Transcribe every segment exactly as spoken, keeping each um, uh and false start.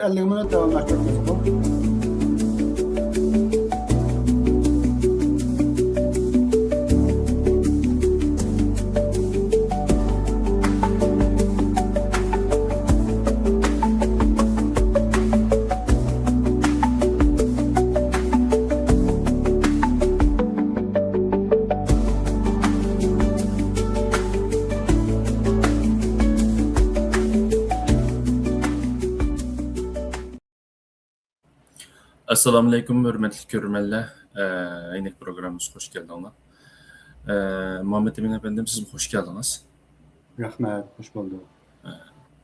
ئەللىك مىنۇت داۋاملاشتۇرىمىز. ئەسسالامۇئەلەيكۇم، ھۆرمەتلىك كۆرۈرمەنلەر. ئە، ئەينەك پروگراممىمىزغا خۇش كەلدىڭلار. ئە، مۇھەممەت ئەمىن ئەپەندىم، سىزمۇ خۇش كەلدىڭىز. رەھمەت، خۇش بولدۇق. ئە،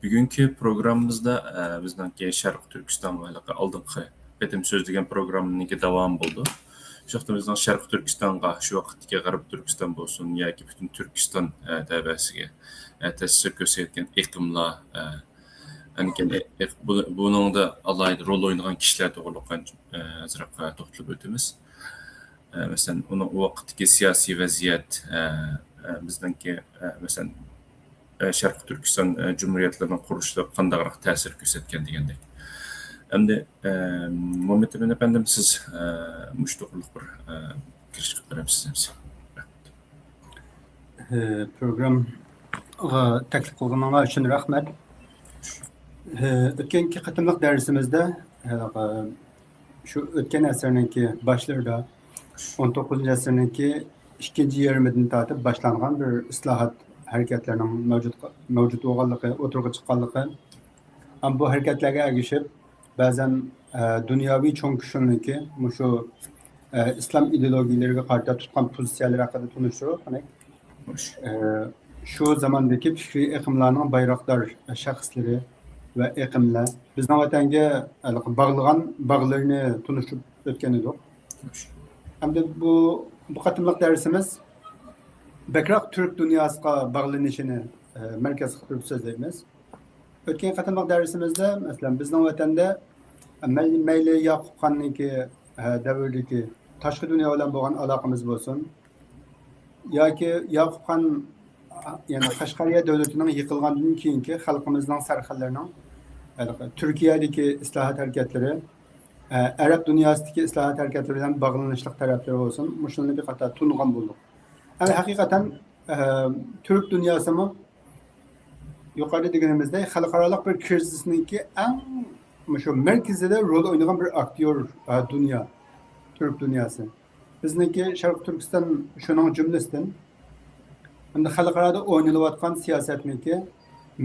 بۈگۈنكى پروگراممىمىزدا، ئە، بىزنىڭكى شەرقىي تۈركىستانغا ھېلىقى ئالدىنقى قېتىم سۆزلىگەن پروگراممىمىزنىڭكى داۋامى بولىدۇ. شۇ ۋاقىتتا بىزنىڭ شەرقىي تۈركىستانغا، شۇ ۋاقىتتىكى غەربىي تۈركىستان بولسۇن ياكى پۈتۈن تۈركىستان، ئە، تەۋەسىگە، ئە، تەسىر كۆرسەتكەن ئېقىملار، ئە، ئەنكەن، ئە، ئە، بۇ-، بۇنىڭدا ئالاھىدە رول ئوينىغان كىشىلەر توغرىلىق، ئە، ئازراق، ئە، توختىلىپ ئۆتىمىز. ئە، مەسىلەن، ئۇنىڭ، ئۇ ۋاقىتتىكى سىياسىي ۋەزىيەت، ئە، ئە، بىزنىڭكى، ئە، مەسىلەن، ئە، شەرقىي تۈركىستان، ئە، جۇمھۇرىيەتلىرىنىڭ قۇرۇلۇشىغا قانداقراق تەسىر كۆرسەتكەن دېگەندەك. ئەمدى، ئە، مۇھەممەت ئەمىن ئەپەندىم، سىز، ئە، مۇشۇ توغرىلىق بىر، ئە، كىرىش قىلىپ بېرەمسىز؟ ئە، پروگراممىغا تەكلىپ قىلغىنىڭلار ئۈچۈن رەھمەت. ئە، ئۆتكەنكى قېتىملىق دەرسىمىزدە، ئە، شۇ ئۆتكەن ئەسىرنىڭكى باشلىرىدا، ئون توققۇزىنچى ئەسىرنىڭكى ئىككىنچى يېرىمىدىن تارتىپ باشلانغان بىر ئىسلاھات ھەرىكەتلىرىنىڭ مەۋجۇت، مەۋجۇت بولغانلىقى، ئوتتۇرىغا چىققانلىقى، ئەمما بۇ ھەرىكەتلەرگە ئەگىشىپ، بەزەن، ئە، دۇنياۋى چوڭ كۈچلەرنىڭكى مۇشۇ، ئە، ئىسلام ئىدېئولوگىيەلىرىگە قارىتا تۇتقان پوزىتسىيەلىرى ھەققىدە تونۇشتۇرۇپ، ئە، شۇ زاماندىكى پىكرىي ئېقىملارنىڭ بايراقدار شەخسلىرى ۋە ئېقىملار، بىزنىڭ ۋەتەنگە ھېلىقى باغلىغان باغلىرىنى تونۇشتۇرۇپ ئۆتكەن ئىدۇق. ئەمدى بۇ، بۇ قېتىملىق دەرسىمىز بەكرەك تۈرك دۇنياسىغا باغلىنىشىنى، ئە، مەركەز قىلىپ سۆزلەيمىز. ئۆتكەن قېتىملىق دەرسىمىزدە، مەسىلەن، بىزنىڭ ۋەتەندە مەيلى، مەيلى ياقۇپ خاننىڭكى، ئە، دەۋرىدىكى تاشقى دۇنيا بىلەن بولغان ئالاقىمىز بولسۇن، ياكى ياقۇپ خان، يەنى قەشقەرىيە دۆلىتىنىڭ يىقىلغاندىن كېيىنكى خەلقىمىزنىڭ سەرخىللىرىنىڭ، ھېلىقى تۈركىيەدىكى ئىسلاھات ھەرىكەتلىرى، ئە، ئەرەب دۇنياسىدىكى ئىسلاھات ھەرىكەتلىرى بىلەن باغلىنىشلىق تەرەپلىرى بولسۇن، مۇشۇلارنى بىر قاتار تونۇغان بولدۇق. ئەمدى ھەقىقەتەن، ئە، تۈرك دۇنياسىمۇ يۇقىرىدا دېگىنىمىزدەك خەلقئارالىق بىر كىرىزىسنىڭكى ئەڭ مۇشۇ مەركىزىدە رول ئوينىغان بىر ئاكتيور، ئە، دۇنيا، تۈرك دۇنياسى. بىزنىڭكى شەرقىي تۈركىستان شۇنىڭ جۈملىسىدىن. ئەمدى خەلقئارادا ئوينىلىۋاتقان سىياسەتنىڭكى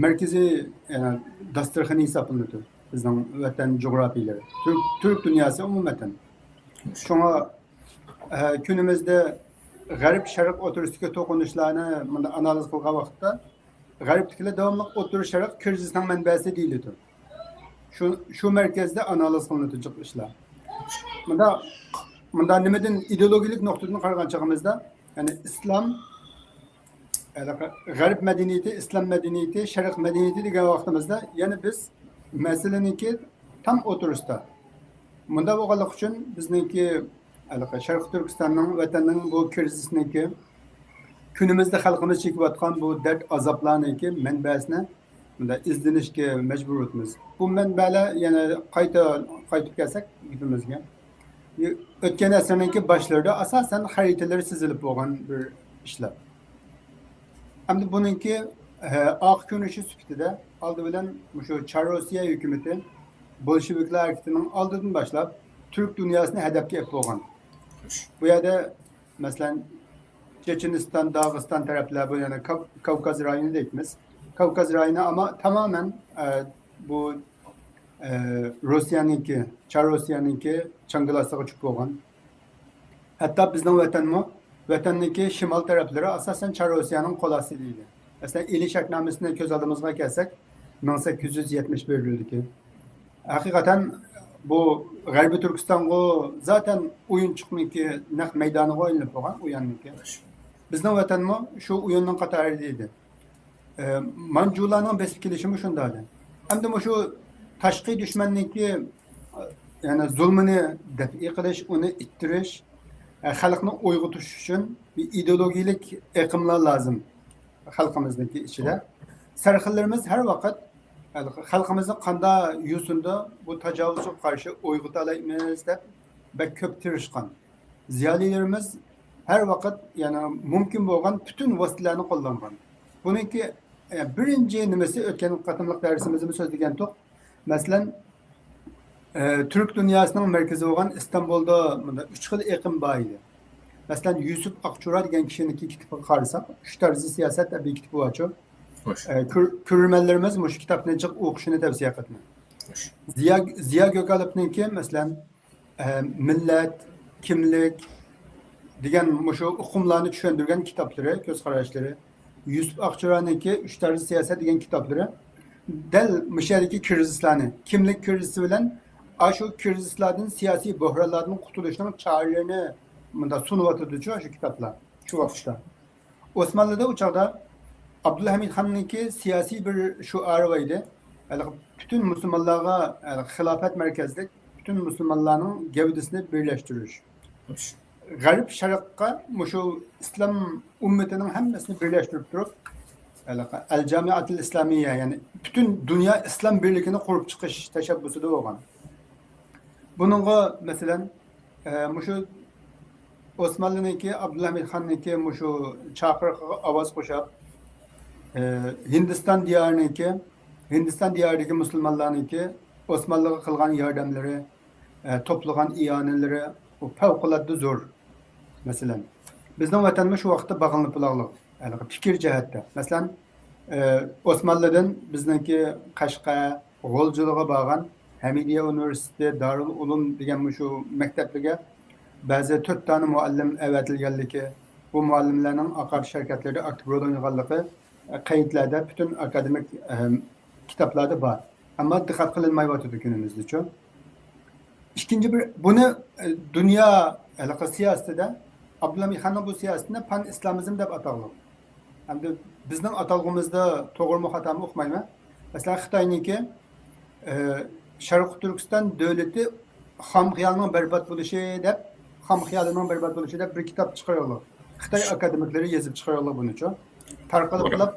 مەركىزىي، يەنى داستىرخىنى ھېسابلىنىدۇ بىزنىڭ ۋەتەن جۇغراپىيەلىرى. تۈرك، تۈرك دۇنياسى ئومۇمەن. شۇڭا، ئە، كۈنىمىزدە غەرب شەرق ئوتتۇرىسىدىكى توقۇنۇشلارنى مۇنداق ئانالىز قىلغان ۋاقىتتا، غەربتىكىلەر داۋاملىق ئوتتۇرا شەرق كىرىزىسنىڭ مەنبەسى دېيىلىدۇ. شۇ، شۇ مەركەزدە ئانالىز قىلىنىدۇ جىق ئىشلار. مۇندا، مۇندا نېمىدىن، ئىدېئولوگىيەلىك نۇقتىدىن قارىغان چېغىمىزدا، يەنى ئىسلام، ھېلىقى غەرب مەدەنىيىتى، ئىسلام مەدەنىيىتى، شەرق مەدەنىيىتى دېگەن ۋاقتىمىزدا، يەنە بىز مەسىلىنىڭكى تام ئوتتۇرىسىدا. مۇنداق بولغانلىقى ئۈچۈن بىزنىڭكى ھېلىقى شەرقىي تۈركىستاننىڭ، ۋەتەننىڭ بۇ كىرىزىسنىڭكى، كۈنىمىزدە خەلقىمىز چېكىۋاتقان بۇ دەرد ئازابلارنىڭكى مەنبەسىنى مۇنداق ئىزدىنىشكە مەجبۇر بولىمىز. بۇ مەنبەلەر يەنە قايتا، قايتىپ كەلسەك گېپىمىزگە. ئۆتكەن ئەسىرنىڭكى باشلىرىدا ئاساسەن خەرىتىلىرى سىزىلىپ بولغان بىر ئىشلار. ئەمدى بۇنىڭكى، ئە، ئارقا كۆرۈنۈشى سۈپىتىدە ئالدى بىلەن مۇشۇ چار روسىيە ھۆكۈمىتى بولشېۋىكلار ھەرىكىتىنىڭ ئالدىدىن باشلاپ تۈرك دۇنياسىنى ھەدەپكە ئېلىپ بولغان. بۇ يەردە، مەسىلەن، چېچېنىستان، داغىستان تەرەپلەر، بۇ يەنە كاپ-، كاۋكاز رايونى دەيمىز. كاۋكاز رايونى ئەمما تامامەن، ئە، بۇ، ئە، روسىيەنىڭكى، چار روسىيەنىڭكى چاڭگىلاسىغا چۈشۈپ بولغان. ھەتتا بىزنىڭ ۋەتەنمۇ، ۋەتەننىڭكى شىمال تەرەپلىرى ئاساسەن چار روسىيەنىڭ قول ئاستىدا ئىدى. مەسىلەن، ئىلى شەرتنامىسىنى كۆز ئالدىمىزغا كەلسەك، مىڭ سەككىز يۈز يەتمىش بىر يىلدىكى. ھەقىقەتەن بۇ غەربىي تۈركىستانغۇ زاتەن ئويۇنچۇقنىڭكى نەق مەيدانىغا ئايلىنىپ قالغان ئويۇننىڭكى. بىزنىڭ ۋەتەنمۇ شۇ ئويۇننىڭ قاتارىدا ئىدى. ئە، مانجۇلارنىڭ بېسىپ كېلىشىمۇ شۇنداق ئىدى. ئەمدى مۇشۇ تاشقى دۈشمەننىڭكى، يەنى زۇلمىنى دەپئى قىلىش، ئۇنى ئىتتىرىش، ئە، خەلقنى ئويغىتىش ئۈچۈن بىر ئىدېئولوگىيەلىك ئېقىملار لازىم خەلقىمىزنىڭكى ئىچىدە. سەرخىللىرىمىز ھەر ۋاقىت خەلقىمىزنى قانداق يوسۇندا بۇ تاجاۋۇزچىغا قارشى ئويغىتالايمىز دەپ بەك كۆپ تىرىشقان. زىيالىيلىرىمىز ھەر ۋاقىت، يەنى مۇمكىن بولغان پۈتۈن ۋاسىتىلەرنى قوللانغان. بۇنىڭكى، ئە، بىرىنچى نېمىسى، ئۆتكەن قېتىملىق دەرسىمىزدىمۇ سۆزلىگەنتۇق. مەسىلەن، ئە، تۈرك دۇنياسىنىڭ مەركىزى بولغان ئىستانبۇلدا مۇنداق ئۈچ خىل ئېقىم بار ئىدى. مەسىلەن، يۈسۈپ ئاقچۇرا دېگەن كىشىنىڭكى كىتابىغا قارىساق، ئۈچ تەرزى سىياسەت دەپ بىر كىتابى بارچۇ. خوش. ئە، كۆر-، كۆرۈرمەنلىرىمىز مۇشۇ كىتابنى جىق ئوقۇشىنى تەۋسىيە قىلىمەن. خوش. زىيا، زىيا گۆكالىپنىڭكى، مەسىلەن، ئە، مىللەت، كىملىك دېگەن مۇشۇ ئۇقۇملارنى چۈشەندۈرگەن كىتابلىرى، كۆز قاراشلىرى، يۈسۈپ ئاقچۇرانىڭكى ئۈچ تەرزى سىياسەت دېگەن كىتابلىرى دەل مۇشۇ يەردىكى كىرىزىسلارنى، كىملىك كىرىزىسى بىلەن ئاشۇ كىرىزىسلاردىن، سىياسىي بۆھرانلاردىن قۇتۇلۇشنىڭ چارىلىرىنى مۇنداق سۇنۇۋاتىدۇچۇ شۇ كىتابلار شۇ ۋاقىتتا. ئوسمانلىدا ئۇ چاغدا ئابدۇلھەمىد خاننىڭكى سىياسىي بىر شوئارى بار ئىدى. ھېلىقى پۈتۈن مۇسۇلمانلارغا، ھېلىقى خىلاپەت مەركەزلىك پۈتۈن مۇسۇلمانلارنىڭ گەۋدىسىنى بىرلەشتۈرۈش. غەرب شەرققە مۇشۇ ئىسلام ئۈممىتىنىڭ ھەممىسىنى بىرلەشتۈرۈپ تۇرۇپ، ھېلىقى ئەل جامىئەتىل ئىسلامىيە، يەنى پۈتۈن دۇنيا ئىسلام بىرلىكىنى قۇرۇپ چىقىش تەشەببۇسىدا بولغان. بۇنىڭغا، مەسىلەن، ئە، مۇشۇ ئوسمانلىنىڭكى، ئابدۇلھەمىد خاننىڭكى مۇشۇ چاقىرىقىغا ئاۋاز قوشۇپ، ئە، ھىندىستان دىيارىنىڭكى، ھىندىستان دىيارىدىكى مۇسۇلمانلارنىڭكى ئوسمانلىغا قىلغان ياردەملىرى، ئە، توپلىغان ئىئانىلىرى، ئۇ پەۋقۇلئاددە زور. مەسىلەن، بىزنىڭ ۋەتەنمۇ شۇ ۋاقىتتا باغلىنىپ بولاغلىق، ھېلىقى پىكىر جەھەتتە. مەسىلەن، ئە، ئوسمانلىدىن بىزنىڭكى قەشقەر، غۇلجىغا بارغان ھەمىدىيە ئۇنىۋېرسىتېتى، دارۇل ئۇلۇم دېگەن مۇشۇ مەكتەپلەرگە بەزى تۆت دانە مۇئەللىم ئەۋەتىلگەنلىكى، بۇ مۇئەللىملەرنىڭ ئاقارتىش ھەرىكەتلىرىدە ئاكتىپ رول ئوينىغانلىقى، ئە، قەيتلەردە، پۈتۈن ئاكادېمىك، ئەھەم، كىتابلاردا بار. ئەمما دىققەت قىلىنمايۋاتىدۇ كۈنىمىزدىچۇ. ئىككىنچى بىر، بۇنى، ئە، دۇنيا ھېلىقى سىياسىتىدە، ئابدۇلھەمىد خاننىڭ بۇ سىياسىتىنى پان ئىسلامىزم دەپ ئاتاغلىق. ئەمدى بىزنىڭ ئاتالغۇمىزدا توغرىمۇ خاتامۇ ئۇقمايمەن. مەسىلەن، خىتاينىڭكى، ئە، شەرقىي تۈركىستان دۆلىتى خام خىيالنىڭ بەربات بولۇشى دەپ، خام خىيالىنىڭ بەربات بولۇشى دەپ بىر كىتاب چىقىرىغلىق. خىتاي ئاكادېمىكلىرى يېزىپ چىقىرىغلىق بۇنىچۇ. تارقىلىپ قېلىپ،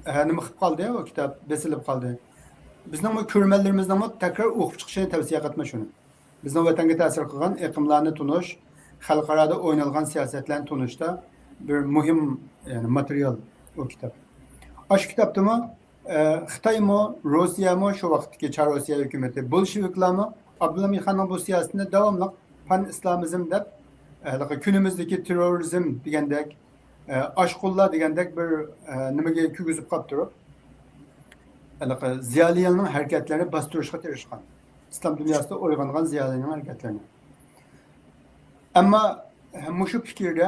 ئە، نېمە قىلىپ قالدى ئۇ كىتاب؟ بېسىلىپ قالدى. بىزنىڭمۇ كۆرۈرمەنلىرىمىزنىڭمۇ تەكرار ئوقۇپ چىقىشىنى تەۋسىيە قىلىمەن شۇنى. بىزنىڭ ۋەتەنگە تەسىر قىلغان ئېقىملارنى تونۇش، خەلقئارادا ئوينالغان سىياسەتلەرنى تونۇشتا بىر مۇھىم، يەنى ماتېرىيال ئۇ كىتاب. ئاشۇ كىتابتىمۇ، ئە، خىتايمۇ، روسىيەمۇ، شۇ ۋاقىتتىكى چار روسىيە ھۆكۈمىتى، بولشېۋىكلارمۇ ئابدۇلھەمىد خاننىڭ بۇ سىياسىتىنى داۋاملىق پان ئىسلامىزم دەپ، ھېلىقى كۈنىمىزدىكى تېررورىزم دېگەندەك، ئە، ئاشقۇنلار دېگەندەك بىر، ئە، نېمىگە كىرگۈزۈپ قاپتۇرۇپ، ھېلىقى زىيالىيلارنىڭ ھەرىكەتلىرىنى باستۇرۇشقا تىرىشقان. ئىسلام دۇنياسىدا ئويغانغان زىيالىيلارنىڭ ھەرىكەتلىرىنى. ئەمما مۇشۇ پىكىردە،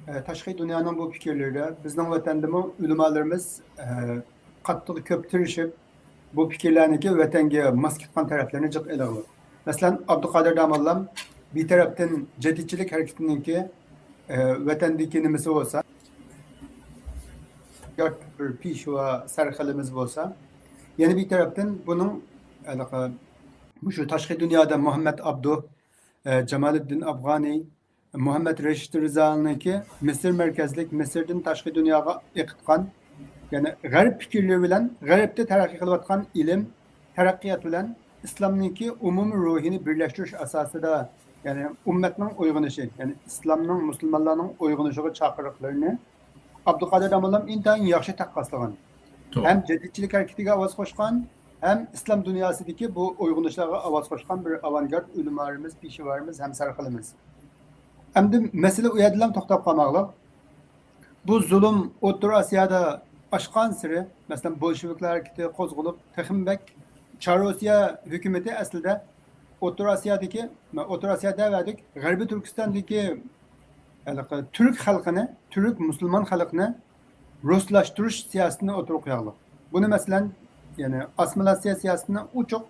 ئە، تاشقى دۇنيانىڭ بۇ پىكىرلىرىدە بىزنىڭ ۋەتەندىمۇ ئۆلىمالىرىمىز، ئە، قاتتىق كۆپ تىرىشىپ، بۇ پىكىرلەرنىڭكى ۋەتەنگە ماس كەتكەن تەرەپلىرىنى جىق ئېلىغلىق. مەسىلەن، ئابدۇقادىر داموللام بىر تەرەپتىن جەدىدچىلىك ھەرىكىتىنىڭكى، ئە، ۋەتەندىكى نېمىسى بولسا، يات بىر پېشۋا سەرخىلىمىز بولسا، يەنە بىر تەرەپتىن بۇنىڭ، ھېلىقى، مۇشۇ تاشقى دۇنيادا مۇھەممەد ئابدۇ، ئە، جامالىددىن ئافغانى، مۇھەممەد رەشىد رىزانىڭكى مىسىر مەركەزلىك، مىسىردىن تاشقى دۇنياغا ئېقىتقان، يەنى غەرب پىكىرلىرى بىلەن غەربتە تەرەققىي قىلىۋاتقان ئىلىم، تەرەققىيات بىلەن ئىسلامنىڭكى ئومۇمىي روھىنى بىرلەشتۈرۈش ئاساسىدا، يەنى ئۈممەتنىڭ ئويغىنىشى، يەنى ئىسلامنىڭ، مۇسۇلمانلارنىڭ ئويغىنىشىغا چاقىرىقلىرىنى ئابدۇقادىر داموللام ئىنتايىن ياخشى تەققاسلىغان. توغرا. ھەم جەدىدچىلىك ھەرىكىتىگە ئاۋاز قوشقان، ھەم ئىسلام دۇنياسىدىكى بۇ ئويغىنىشلارغا ئاۋاز قوشقان بىر ئاۋانگارت ئۆلىمالىرىمىز، پېشۋالىرىمىز ھەم سەرخىلىمىز. ئەمدى مەسىلە ئۇ يەردىلا توختاپ قالماغلىق. بۇ زۇلۇم ئوتتۇرا ئاسىيادا ئاشقانسېرى، مەسىلەن، بولشېۋىكلار ھەرىكىتى قوزغىلىپ، تېخىمۇ بەك چار روسىيە ھۆكۈمىتى ئەسلىدە ئوتتۇرا ئاسىيادىكى، ئوتتۇرا ئاسىيا دەۋەردۇق، غەربىي تۈركىستاندىكى ھېلىقى تۈرك خەلقىنى، تۈرك مۇسۇلمان خەلقىنى رۇسلاشتۇرۇش سىياسىتىنى ئوتتۇرىغا قوياغلىق. بۇنى، مەسىلەن، يەنى ئاسسىمىلياتسىيە سىياسىتىنى ئوچۇق،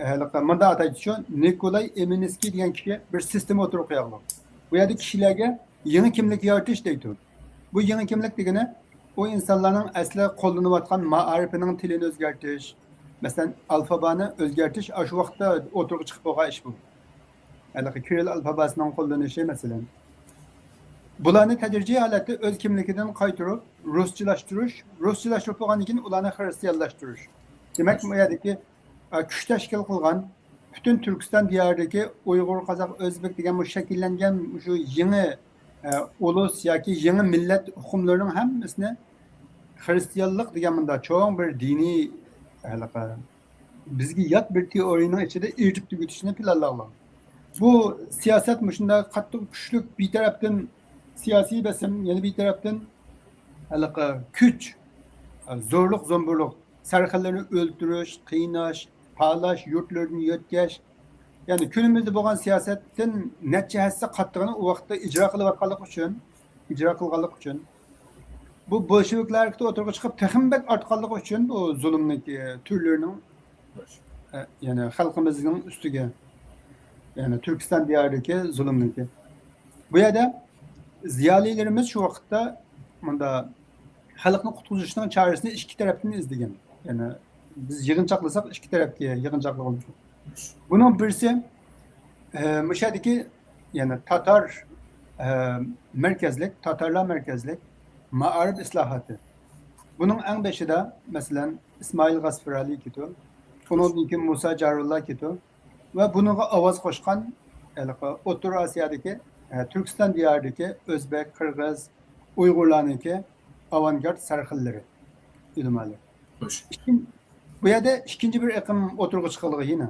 ھېلىقى مۇنداق ئاتايدۇ شۇ، نىكولاي ئېمىنسكىي دېگەن كىشى بىر سىستېما ئوتتۇرىغا قوياغلىق. بۇ يەردە كىشىلەرگە يېڭى كىملىك يارىتىش دەيدۇ. بۇ يېڭى كىملىك دېگىنى ئۇ ئىنسانلارنىڭ ئەسلى قوللىنىۋاتقان مائارىپىنىڭ تىلىنى ئۆزگەرتىش، مەسىلەن، ئالفابانى ئۆزگەرتىش ئاشۇ ۋاقىتتا ئوتتۇرىغا چىقىپ بولغان ئىش بۇ. ھېلىقى كىرىل ئالفاباسىنىڭ قوللىنىشى، مەسىلەن. بۇلارنى تەدرىجىي ھالەتتە ئۆز كىملىكىدىن قايتۇرۇپ، رۇسچىلاشتۇرۇش، رۇسچىلاشتۇرۇپ بولغاندىن كېيىن ئۇلارنى خىرىستىيانلاشتۇرۇش. دېمەك، بۇ يەردىكى، ئە، كۈچ تەشكىل قىلغان پۈتۈن تۈركىستان دىيارىدىكى ئۇيغۇر، قازاق، ئۆزبېك دېگەن بۇ شەكىللەنگەن شۇ يېڭى، ئە، ئۇلۇس ياكى يېڭى مىللەت ئۇقۇملىرىنىڭ ھەممىسىنى خىرىستىيانلىق دېگەن مۇنداق چوڭ بىر دىنىي، ھېلىقى، بىزگە يات بىر تېئورىيىنىڭ ئىچىدە ئېرىتىپ تۈگىتىشنى پىلانلىغان. بۇ سىياسەت مۇشۇنداق قاتتىق كۈچلۈك، بىر تەرەپتىن سىياسىي بېسىم، يەنە بىر تەرەپتىن ھېلىقى كۈچ، زورلۇق، زومبۇرلۇق، سەرخىللەرنى ئۆلتۈرۈش، قىيناش، تالاش، يۇرتلىرىدىن يۆتكەش، يەنى كۈنىمىزدە بولغان سىياسەتتىن نەچچە ھەسسە قاتتىقىنى ئۇ ۋاقىتتا ئىجرا قىلىۋاتقانلىقى ئۈچۈن، ئىجرا قىلغانلىقى ئۈچۈن، بۇ بولشېۋىكلار ھەرىكىتى ئوتتۇرىغا چىقىپ، تېخىمۇ بەك ئارتقانلىقى ئۈچۈن بۇ زۇلۇمنىڭكى تۈرلىرىنىڭ، ئە، يەنى خەلقىمىزنىڭ ئۈستىگە، يەنى تۈركىستان دىيارىدىكى زۇلۇمنىڭكى. بۇ يەردە زىيالىيلىرىمىز شۇ ۋاقىتتا مۇندا خەلقنى قۇتقۇزۇشنىڭ چارىسىنى ئىككى تەرەپتىن ئىزدىگەن. يەنى بىز يىغىنچاقلىساق، ئىككى تەرەپكە يىغىنچاقلىغان. بۇنىڭ بىرسى، ئە، مۇشۇ يەردىكى، يەنى تاتار، ئە، مەركەزلىك، تاتارلار مەركەزلىك مائارىپ ئىسلاھاتى. بۇنىڭ ئەڭ بېشىدا، مەسىلەن، ئىسمائىل غاسپىرالى كېتۇ، ئۇنىڭدىن كېيىن مۇسا جارۇللا كېتۇ ۋە بۇنىڭغا ئاۋاز قوشقان، ھېلىقى ئوتتۇرا ئاسىيادىكى، ئە، تۈركىستان دىيارىدىكى ئۆزبەك، قىرغىز، ئۇيغۇرلارنىڭكى ئاۋانگارت سەرخىللىرى، ئۆلىمالىرى. خوش. ئىككىن-، بۇ يەردە ئىككىنچى بىر ئېقىم ئوتتۇرىغا چىققانلىقى يەنە.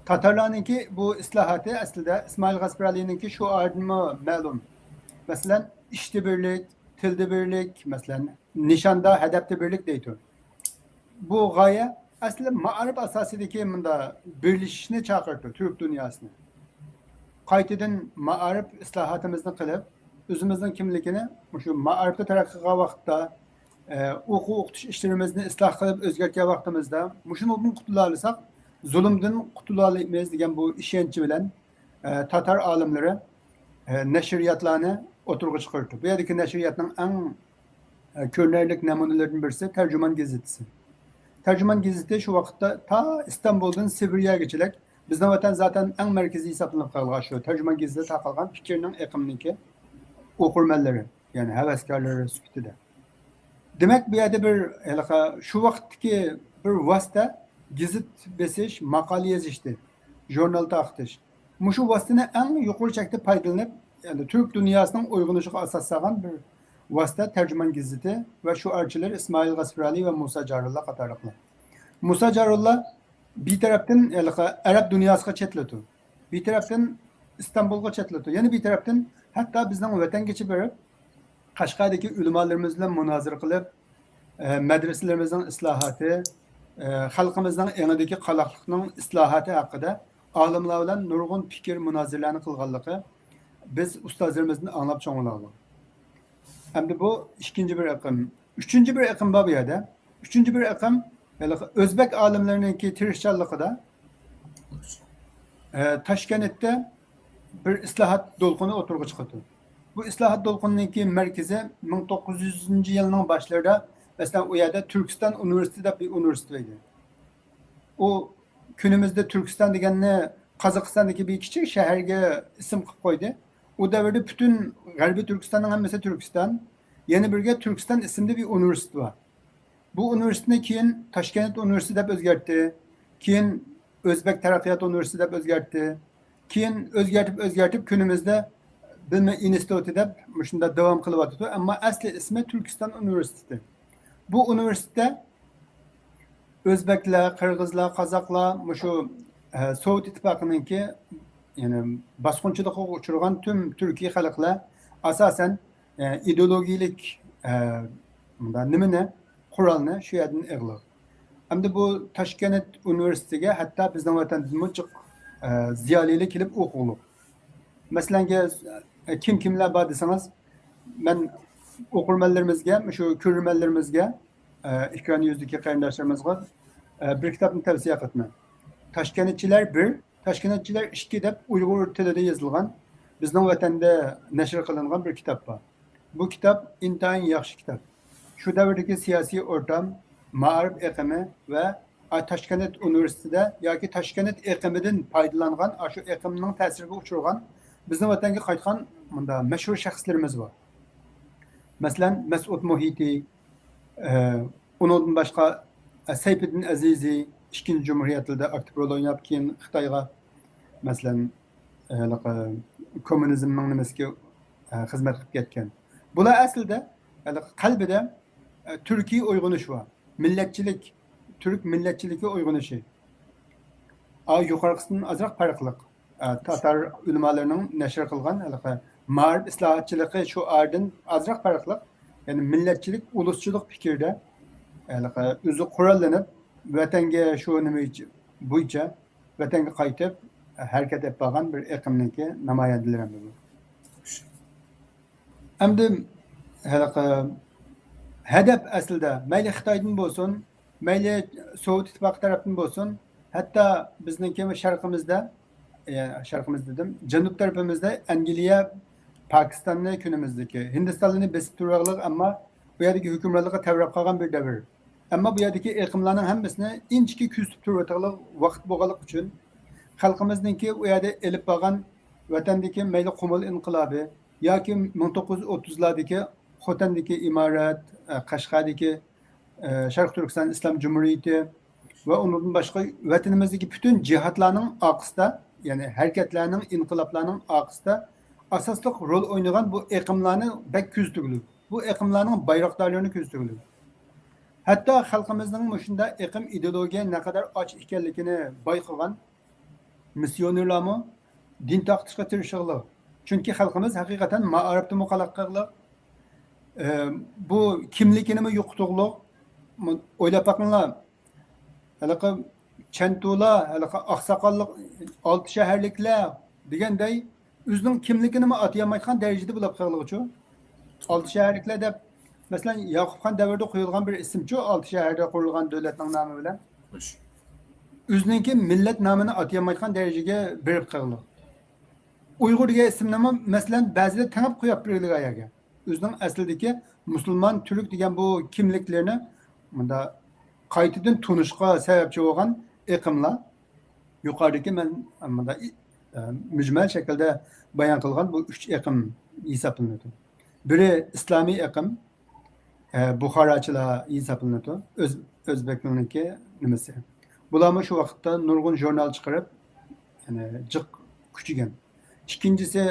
تاتارلارنىڭكى بۇ ئىسلاھاتى ئەسلىدە ئىسمائىل غاسپىرالىنىڭكى شوئارىدىنمۇ مەلۇم. مەسىلەن، ئىشتا بىرلىك، تىلدا بىرلىك، مەسىلەن، نىشاندا، ھەدەپتە بىرلىك دەيدۇ. بۇ غايە ئەسلى مائارىپ ئاساسىدىكى مۇندا بىرلىشىشنى چاقىرىدۇ تۈرك دۇنياسىنى. قايتىدىن مائارىپ ئىسلاھاتىمىزنى قىلىپ، ئۆزىمىزنىڭ كىملىكىنى مۇشۇ مائارىپتا تەرەققىي قىلغان ۋاقىتتا، ئە، ئوقۇ ئوقۇتۇش ئىشلىرىمىزنى ئىسلاھ قىلىپ ئۆزگەرتكەن ۋاقتىمىزدا مۇشۇنىڭدىن قۇتۇلالىساق، زۇلۇمدىن قۇتۇلالايمىز دېگەن بۇ ئىشەنچ بىلەن، ئە، تاتار ئالىملىرى، ئە، نەشرىياتلارنى ئوتتۇرىغا چىقىرىدۇ. بۇ يەردىكى نەشرىياتنىڭ ئەڭ، ئە، كۆرۈنەرلىك نەمۇنىلىرىدىن بىرسى تەرجىمان گېزىتى. تەرجىمان گېزىتى شۇ ۋاقىتتا تا ئىستانبۇلدىن سىبىرىيەگىچىلىك، بىزنىڭ ۋەتەن زاتەن ئەڭ مەركىزىي ھېسابلىنىپ قالغان شۇ تەرجىمان گېزىتى تارقالغان پىكىرنىڭ ئېقىمىنىڭكى ئوقۇرمەنلىرى، يەنى ھەۋەسكارلىرى سۈپىتىدە. دېمەك، بۇ يەردە بىر ھېلىقى شۇ ۋاقىتتىكى بىر ۋاسىتە گېزىت بېسىش، ماقالە يېزىشتى، ژۇرنال تارقىتىش. مۇشۇ ۋاسىتىنى ئەڭ يۇقىرى چەكتە پايدىلىنىپ، يەنى تۈرك دۇنياسىنىڭ ئويغىنىشىغا ئاساس سالغان بىر ۋاسىتە تەرجىمان گېزىتى ۋە شوئارچىلىرى ئىسمائىل غاسپىرالى ۋە مۇسا جارۇللا قاتارلىقلار. مۇسا جارۇللا بىر تەرەپتىن ھېلىقى ئەرەب دۇنياسىغا چېتىلىدۇ. بىر تەرەپتىن ئىستانبۇلغا چېتىلىدۇ. يەنە بىر تەرەپتىن ھەتتا بىزنىڭ ۋەتەنگىچە بېرىپ، قەشقەردىكى ئۆلىمالىرىمىز بىلەن مۇنازىرە قىلىپ، ئە، مەدرىسىلىرىمىزنىڭ ئىسلاھاتى، ئە، خەلقىمىزنىڭ ئېڭىدىكى قالاقلىقنىڭ ئىسلاھاتى ھەققىدە ئالىملار بىلەن نۇرغۇن پىكىر مۇنازىرىلەرنى قىلغانلىقى بىز ئۇستازلىرىمىزدىن ئاڭلاپ چوڭ بولغان. ئەمدى بۇ ئىككىنچى بىر ئېقىم. ئۈچىنچى بىر ئېقىم بار بۇ يەردە. ئۈچىنچى بىر ئېقىم، ھېلىقى ئۆزبەك ئالىملىرىنىڭكى تىرىشچانلىقىدا، ئە، تاشكەنتتە بىر ئىسلاھات دولقۇنى ئوتتۇرىغا چىقىدۇ. بۇ ئىسلاھات دولقۇنىنىڭكى مەركىزى مىڭ توققۇز يۈزىنچى يىلنىڭ باشلىرىدا، مەسىلەن، ئۇ يەردە تۈركىستان ئۇنىۋېرسىتېتى دەپ بىر ئۇنىۋېرسىتېت بار ئىدى. ئۇ كۈنىمىزدە تۈركىستان دېگەننى قازاقىستاندىكى بىر كىچىك شەھەرگە ئىسىم قىلىپ قويدى. ئۇ دەۋردە پۈتۈن غەربىي تۈركىستاننىڭ ھەممىسى تۈركىستان. يەنە بىرگە تۈركىستان ئىسىملىك بىر ئۇنىۋېرسىتېت بار. بۇ ئۇنىۋېرسىتېتنى كېيىن تاشكەنت ئۇنىۋېرسىتېتى دەپ ئۆزگەرتتى. كېيىن ئۆزبەك تەرەققىيات ئۇنىۋېرسىتېتى دەپ ئۆزگەرتتى. كېيىن ئۆزگەرتىپ، ئۆزگەرتىپ كۈنىمىزدە بىلىم ئىنستىتۇتى دەپ مۇشۇنداق داۋام قىلىۋاتىدۇ. ئەمما ئەسلى ئىسمى تۈركىستان ئۇنىۋېرسىتېتى. بۇ ئۇنىۋېرسىتېتتا ئۆزبەكلەر، قىرغىزلار، قازاقلار، مۇشۇ، ئە، سوۋېت ئىتتىپاقىنىڭكى، يەنى باسقۇنچىلىقىغا ئۇچرىغان تۈم تۈركىي خەلقلەر ئاساسەن، ئە، ئىدېئولوگىيەلىك، ئە، مۇنداق نېمىنى، قورالنى شۇ يەردىن ئېغىلىغ. ئەمدى بۇ تاشكەنت ئۇنىۋېرسىتېتىگە ھەتتا بىزنىڭ ۋەتەندىنمۇ جىق، ئە، زىيالىيلار كېلىپ ئوقۇغلۇق. مەسىلەنگە، ئە، كىم كىملەر بار دېسىڭىز، مەن ئوقۇرمەنلىرىمىزگە، مۇشۇ كۆرۈرمەنلىرىمىزگە، ئە، ئېكران يۈزىدىكى قېرىنداشلىرىمىزغا، ئە، بىر كىتابنى تەۋسىيە قىلىمەن. تاشكەنتچىلەر بىر، تاشكەنتچىلەر ئىككى دەپ ئۇيغۇر تىلىدا يېزىلغان، بىزنىڭ ۋەتەندە نەشر قىلىنغان بىر كىتاب بار. بۇ كىتاب ئىنتايىن ياخشى كىتاب. شۇ دەۋردىكى سىياسىي ئورتام، مائارىپ ئېقىمى ۋە ئا، تاشكەنت ئۇنىۋېرسىتېتىدا ياكى تاشكەنت ئېقىمىدىن پايدىلانغان، ئاشۇ ئېقىمنىڭ تەسىرىگە ئۇچرىغان، بىزنىڭ ۋەتەنگە قايتقان مۇنداق مەشھۇر شەخسلىرىمىز بار. مەسىلەن، مەسئۇد مۇھىتى، ئە، ئۇنىڭدىن باشقا سەيپىدىن ئەزىزى ئىككىنچى جۇمھۇرىيەت يىلىدا ئاكتىپ رول ئويناپ، كېيىن خىتايغا، مەسىلەن، ھېلىقى كوممۇنىزمنىڭ نېمىسىگە، ئە، خىزمەت قىلىپ كەتكەن. بۇلار ئەسلىدە ھېلىقى قەلبىدە، ئە، تۈركىي ئويغىنىش بار. مىللەتچىلىك، تۈرك مىللەتچىلىكى ئويغىنىشى. ئا، يۇقىرىقىسىدىن ئازراق پەرقلىق. ئە، تاتار ئۆلىمالىرىنىڭ نەشر قىلغان ھېلىقى مائارىپ ئىسلاھاتچىلىقى شوئارىدىن ئازراق پەرقلىق. يەنى مىللەتچىلىك، ئۇلۇسچىلىق پىكىردە ھېلىقى ئۆزى قوراللىنىپ، ۋەتەنگە شۇ نېمە بويىچە، ۋەتەنگە قايتىپ ھەرىكەت ئېلىپ بارغان بىر ئېقىمنىڭكى نامايەندىلىرى ئەمدى بۇ. ئەمدى ھېلىقى ھەدەپ ئەسلىدە مەيلى خىتايدىن بولسۇن، مەيلى سوۋېت ئىتتىپاقى تەرەپتىن بولسۇن، ھەتتا بىزنىڭكى شەرقىمىزدە، ئە، شەرقىمىز دېدىم، جەنۇب تەرىپىمىزدە ئەنگلىيە، پاكىستاننى كۈنىمىزدىكى، ھىندىستانلارنى بېسىپ تۇرۇۋالغان، ئەمما بۇ يەردىكى ھۆكۈمرانلىقى تەۋرەپ قالغان بىر دەۋر. ئەمما بۇ يەردىكى ئېقىملارنىڭ ھەممىسىنى ئىنچىكە كۆزىتىپ تۇرۇۋاتىدىغان ۋاقىت بولغانلىقى ئۈچۈن، خەلقىمىزنىڭكى ئۇ يەردە ئېلىپ بارغان ۋەتەندىكى مەيلى قۇمۇل ئىنقىلابى ياكى مىڭ توققۇز يۈز ئوتتۇزلاردىكى خوتەندىكى ئىمارەت، ئە، قەشقەردىكى، ئە، شەرقىي تۈركىستان ئىسلام جۇمھۇرىيىتى ۋە ئۇنىڭدىن باشقا ۋەتىنىمىزدىكى پۈتۈن جىھادلارنىڭ ئارقىسىدا، يەنى ھەرىكەتلەرنىڭ، ئىنقىلابلارنىڭ ئارقىسىدا ئاساسلىق رول ئوينىغان بۇ ئېقىملارنى بەك كۆزىتىۋېلىڭ. بۇ ئېقىملارنىڭ بايراقدارلىرىنى كۆزىتىۋېلىڭ. ھەتتا خەلقىمىزنىڭ مۇشۇنداق ئېقىم ئىدېئولوگىيە نەقەدەر ئاچ ئىكەنلىكىنى بايقىغان مىسسىيونېرلارمۇ دىن تارقىتىشقا تىرىشىغلىق. چۈنكى خەلقىمىز ھەقىقەتەن مائارىپتىمۇ قالاق قىلغلىق. ئە، بۇ كىملىكىنىمۇ يوقىتىغلىق. ئويلاپ باقىڭلار. ھېلىقى چەنتۇلار، ھېلىقى ئاقساقاللىق، ئالتە شەھەرلىكلەر دېگەندەي، ئۆزىنىڭ كىملىكىنىمۇ ئاتىيالمايدىغان دەرىجىدە بولۇپ قالغۇچۇ. ئالتە شەھەرلىكلەر دەپ، مەسىلەن، ياقۇپ خان دەۋرىدە قويۇلغان بىر ئىسىمچۇ، ئالتە شەھەردە قۇرۇلغان دۆلەتنىڭ نامى بىلەن. خوش. ئۆزىنىڭكى مىللەت نامىنى ئاتىيالمايدىغان دەرىجىگە بېرىپ قالغان. ئۇيغۇر دېگەن ئىسىمنىمۇ، مەسىلەن، بەزىلەر تېڭىپ قويۇپ بېرىلگەن يەرگە. ئۆزىنىڭ ئەسلىدىكى مۇسۇلمان، تۈرك دېگەن بۇ كىملىكلىرىنى مۇندا قايتىدىن تونۇشقا سەۋەبچى بولغان ئېقىملار يۇقىرىدىكى مەن مۇندا ئى-، ئە، مۈجمەل شەكىلدە بايان قىلغان بۇ ئۈچ ئېقىم ھېسابلىنىدۇ. بىرى ئىسلامىي ئېقىم، ئە، بۇخاراچىلار ھېسابلىنىدۇ. ئۆز-، ئۆزبەكنىڭكى نېمىسى. بۇلارمۇ شۇ ۋاقىتتا نۇرغۇن ژۇرنال چىقىرىپ، يەنى جىق كۈچىگەن. ئىككىنچىسى،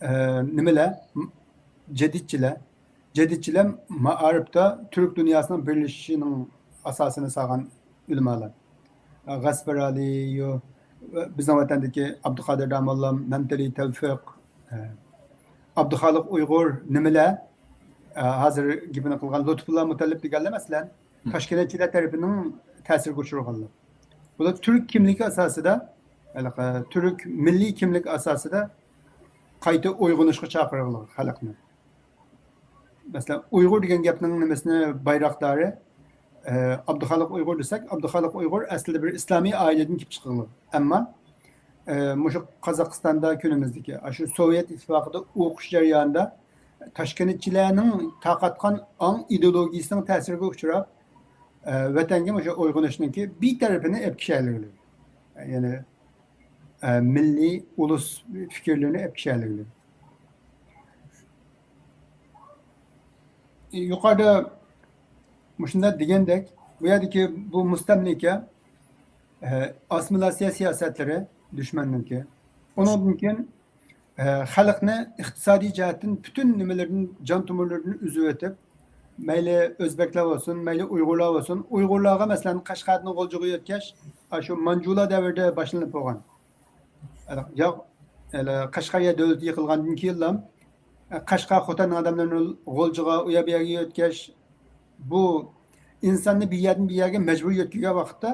ئە، نېمىلەر؟ م-، جەدىدچىلەر. جەدىدچىلەر مائارىپتا تۈرك دۇنياسىنىڭ بىرلىشىشىنىڭ ئاساسىنى سالغان ئۆلىمالار. غەسپەرالىيۇ، بىزنىڭ ۋەتەندىكى ئابدۇقادىر داموللام، مەمتىلى تەۋفىق، ئابدۇخالىق ئۇيغۇر نېمىلەر، ھازىر گېپىنى قىلغان لۇتپۇللا مۇتەللىپ دېگەنلەر، مەسىلەن، ھە. تاشكېنتچىلەر تەرىپىنىڭ تەسىرىگە ئۇچرىغانلار. بۇلار تۈرك كىملىكى ئاساسىدا، ھېلىقى تۈرك مىللىي كىملىك ئاساسىدا قايتا ئويغىنىشقا چاقىرغانلار خەلقنى. مەسىلەن، ئۇيغۇر دېگەن گەپنىڭ نېمىسىنى بايراقدارى، ئە، ئابدۇخالىق ئۇيغۇر دېسەك، ئابدۇخالىق ئۇيغۇر ئەسلىدە بىر ئىسلامىي ئائىلىدىن كېلىپ چىققان. ئەمما، ئە، مۇشۇ قازاقىستاندا كۈنىمىزدىكى، ئاشۇ سوۋېت ئىتتىپاقىدا ئوقۇش جەريانىدا تاشكېنتچىلەرنىڭ تارقاتقان ئاڭ ئىدېئولوگىيىسىنىڭ تەسىرىگە ئۇچراپ، ئە، ۋەتەنگە مۇشۇ ئويغىنىشنىڭكى بىر تەرىپىنى ئېلىپ كېلىشەلىگىلى. يەنى، ئە، مىللىي ئۇلۇس پىكىرلىرىنى ئېلىپ كېلىشەلىگىلى. يۇقىرىدا مۇشۇنداق دېگەندەك، بۇ يەردىكى بۇ مۇستەملىكە، ئە، ئاسسىمىلياتسىيە سىياسەتلىرى دۈشمەننىڭكى. ئۇنىڭدىن كېيىن، ئە، خەلقنى ئىقتىسادىي جەھەتتىن پۈتۈن نېمىلىرىدىن، جان تومۇرلىرىدىن ئۈزۈۋېتىپ، مەيلى ئۆزبەكلەر بولسۇن، مەيلى ئۇيغۇرلار بولسۇن، ئۇيغۇرلارغا، مەسىلەن، قەشقەردىن غۇلجىغا يۆتكەش، ئاشۇ مانجۇلار دەۋرىدە باشلىنىپ بولغان. يا، قەشقەرىيە دۆلىتى يىقىلغاندىن كېيىنلا، قەشقەر، خوتەننىڭ ئادەملىرىنى غۇلجىغا، ئۇ يەر بۇ يەرگە يۆتكەش، بۇ ئىنساننى بىر يەردىن بىر يەرگە مەجبۇرىي يۆتكىگەن ۋاقىتتا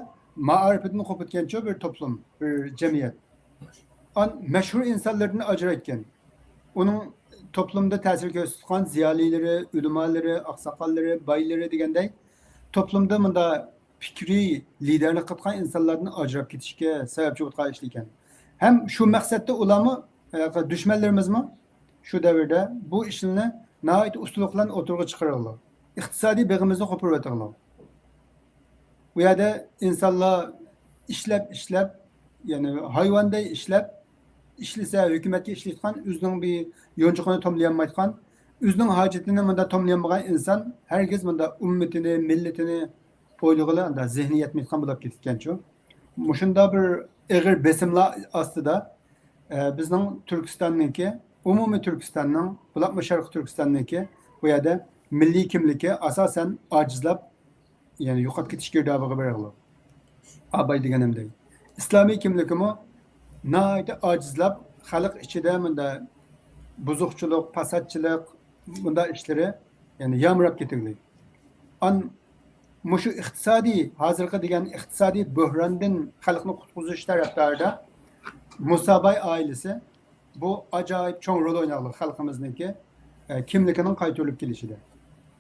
مائارىپىدىن قوپۇتكەنچۇ بىر توپلۇم، بىر جەمئىيەت. ئان مەشھۇر ئىنسانلىرىدىن ئاجرايتكەن. ئۇنىڭ توپلۇمدا تەسىر كۆرسىتىدىغان زىيالىيلىرى، ئۆلىمالىرى، ئاقساقاللىرى، بايلىرى دېگەندەك، توپلۇمدا مۇنداق پىكرىي لىدەرلىك قىلىدىغان ئىنسانلاردىن ئاجراپ كېتىشكە سەۋەبچى بولىدىغان ئىش ئىكەن. ھەم شۇ مەقسەتتە ئۇلارمۇ، ھېلىقى دۈشمەنلىرىمىزمۇ شۇ دەۋردە بۇ ئىشنى ناھايىتى ئۇستىلىق بىلەن ئوتتۇرىغا چىقىرىغلىق. ئىقتىسادىي بېغىمىزنى قوپۇرۇۋېتىغلىق. بۇ يەردە ئىنسانلار ئىشلەپ، ئىشلەپ، يەنى ھايۋاندەك ئىشلەپ، ئىشلىسە ھۆكۈمەتكە ئىشلەيدىغان، ئۆزىنىڭ بىر يونچۇقىنى توملىيالمايدىغان، ئۆزىنىڭ ھاجىتىنى مۇنداق توملىيالمىغان ئىنسان ھەرگىز مۇنداق ئۈممىتىنى، مىللىتىنى، ئويلىغىلى ئاندا زېھنى يەتمەيدىغان بولۇپ كېتىدىكەنچۇ. مۇشۇنداق بىر ئېغىر بېسىملار ئاستىدا، ئە، بىزنىڭ تۈركىستاننىڭكى، ئومۇمىي تۈركىستاننىڭ، بولۇپمۇ شەرقىي تۈركىستاننىڭكى بۇ يەردە مىللىي كىملىكى ئاساسەن ئاجىزلاپ، يەنى يوقاپ كېتىش گىردابىغا بېرىغلى. ئاباي دېگەنەمدەك. ئىسلامىي كىملىكىمۇ ناھايىتى ئاجىزلاپ، خەلق ئىچىدە مۇندا بۇزۇقچىلىق، پاساتچىلىق، بۇنداق ئىشلىرى يەنى يامراپ كېتىۋىدى. ئان مۇشۇ ئىقتىسادىي، ھازىرقى دېگەن ئىقتىسادىي بۆھراندىن خەلقنى قۇتقۇزۇش تەرەپدارىدا مۇساباي ئائىلىسى بۇ ئاجايىپ چوڭ رول ئويناغلىق خەلقىمىزنىڭكى، ئە، كىملىكىنىڭ قايتۇرۇلۇپ كېلىشىدە.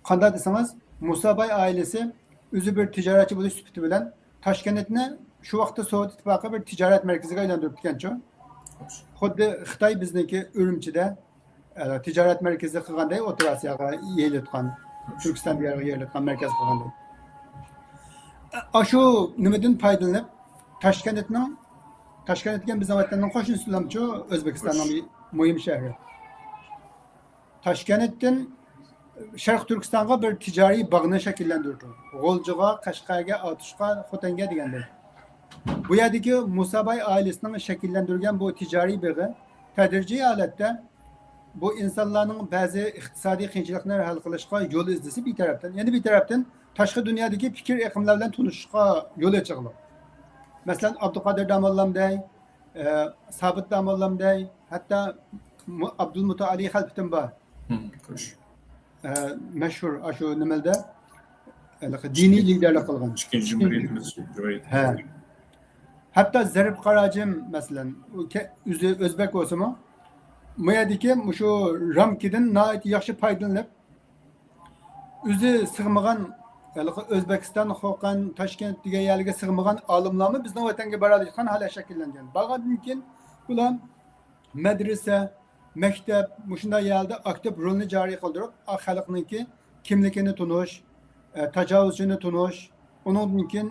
قانداق دېسىڭىز، مۇساباي ئائىلىسى ئۆزى بىر تىجارەتچى بولۇش سۈپىتى بىلەن تاشكەنتنى شۇ ۋاقىتتا سوۋېت ئىتتىپاقى بىر تىجارەت مەركىزىگە ئايلاندۇرۇپتىكەنچۇ. خۇددى خىتاي بىزنىڭكى ئۈرۈمچىدە، ئە، تىجارەت مەركىزى قىلغاندەك ئوتتۇرا ئاسىياغا يېيىلىۋاتقان، تۈركىستان دىيارىغا يېيىلىۋاتقان مەركەز قىلغاندەك. ئە، ئاشۇ نېمىدىن پايدىلىنىپ، تاشكەنتنىڭ، تاشكەنت دېگەن بىزنىڭ ۋەتەننىڭ قوشنىسىلامچۇ، ئۆزبېكىستاننىڭ بىر مۇھىم شەھىرى. تاشكەنتتىن شەرقىي تۈركىستانغا بىر تىجارىي باغنى شەكىللەندۈرۈپتۇ. غۇلجىغا، قەشقەرگە، ئاتۇشقا، خوتەنگە دېگەندەك. بۇ يەردىكى مۇساباي ئائىلىسىنىڭ شەكىللەندۈرگەن بۇ تىجارىي بېغى تەدرىجىي ھالەتتە بۇ ئىنسانلارنىڭ بەزى ئىقتىسادىي قىيىنچىلىقلىرىنى ھەل قىلىشقا يول ئىزدىسە بىر تەرەپتىن، يەنە بىر تەرەپتىن تاشقى دۇنيادىكى پىكىر ئېقىملار بىلەن تونۇشۇشقا يول ئېچىقلىق. مەسىلەن، ئابدۇقادىر داموللامدەك، ئە، سابىت داموللامدەك، ھەتتا مۇ-، ئابدۇلمۇتائالى خەلپىتىم بار. ھىم، خوش. ئە، مەشھۇر ئاشۇ نېمىلدە، ھېلىقى دىنىي لىدېرلىق قىلغان. ئىككىنچى جۇمھۇرىيىتىمىز، جۇمھۇرىيەت. ھە. ھەتتا زەرىپ قاراجىم، مەسىلەن، ئۇ كە-، ئۆزى ئۆزبەك بولسىمۇ، بۇ يەردىكى مۇشۇ رامكىدىن ناھايىتى ياخشى پايدىلىنىپ، ئۆزى سىغمىغان، ھېلىقى ئۆزبېكىستان، خوقەن، تاشكەنت دېگەن يەرلەرگە سىغمىغان ئالىملارمۇ بىزنىڭ ۋەتەنگە بارالايدىغان ھالەت شەكىللەنگەن. بارغاندىن كېيىن بۇلار مەدرىسە، مەكتەپ، مۇشۇنداق يەردە ئاكتىپ رولنى جارى قىلدۇرۇپ، ئا، خەلقنىڭكى كىملىكىنى تونۇش، ئە، تاجاۋۇزچىنى تونۇش، ئۇنىڭدىن كېيىن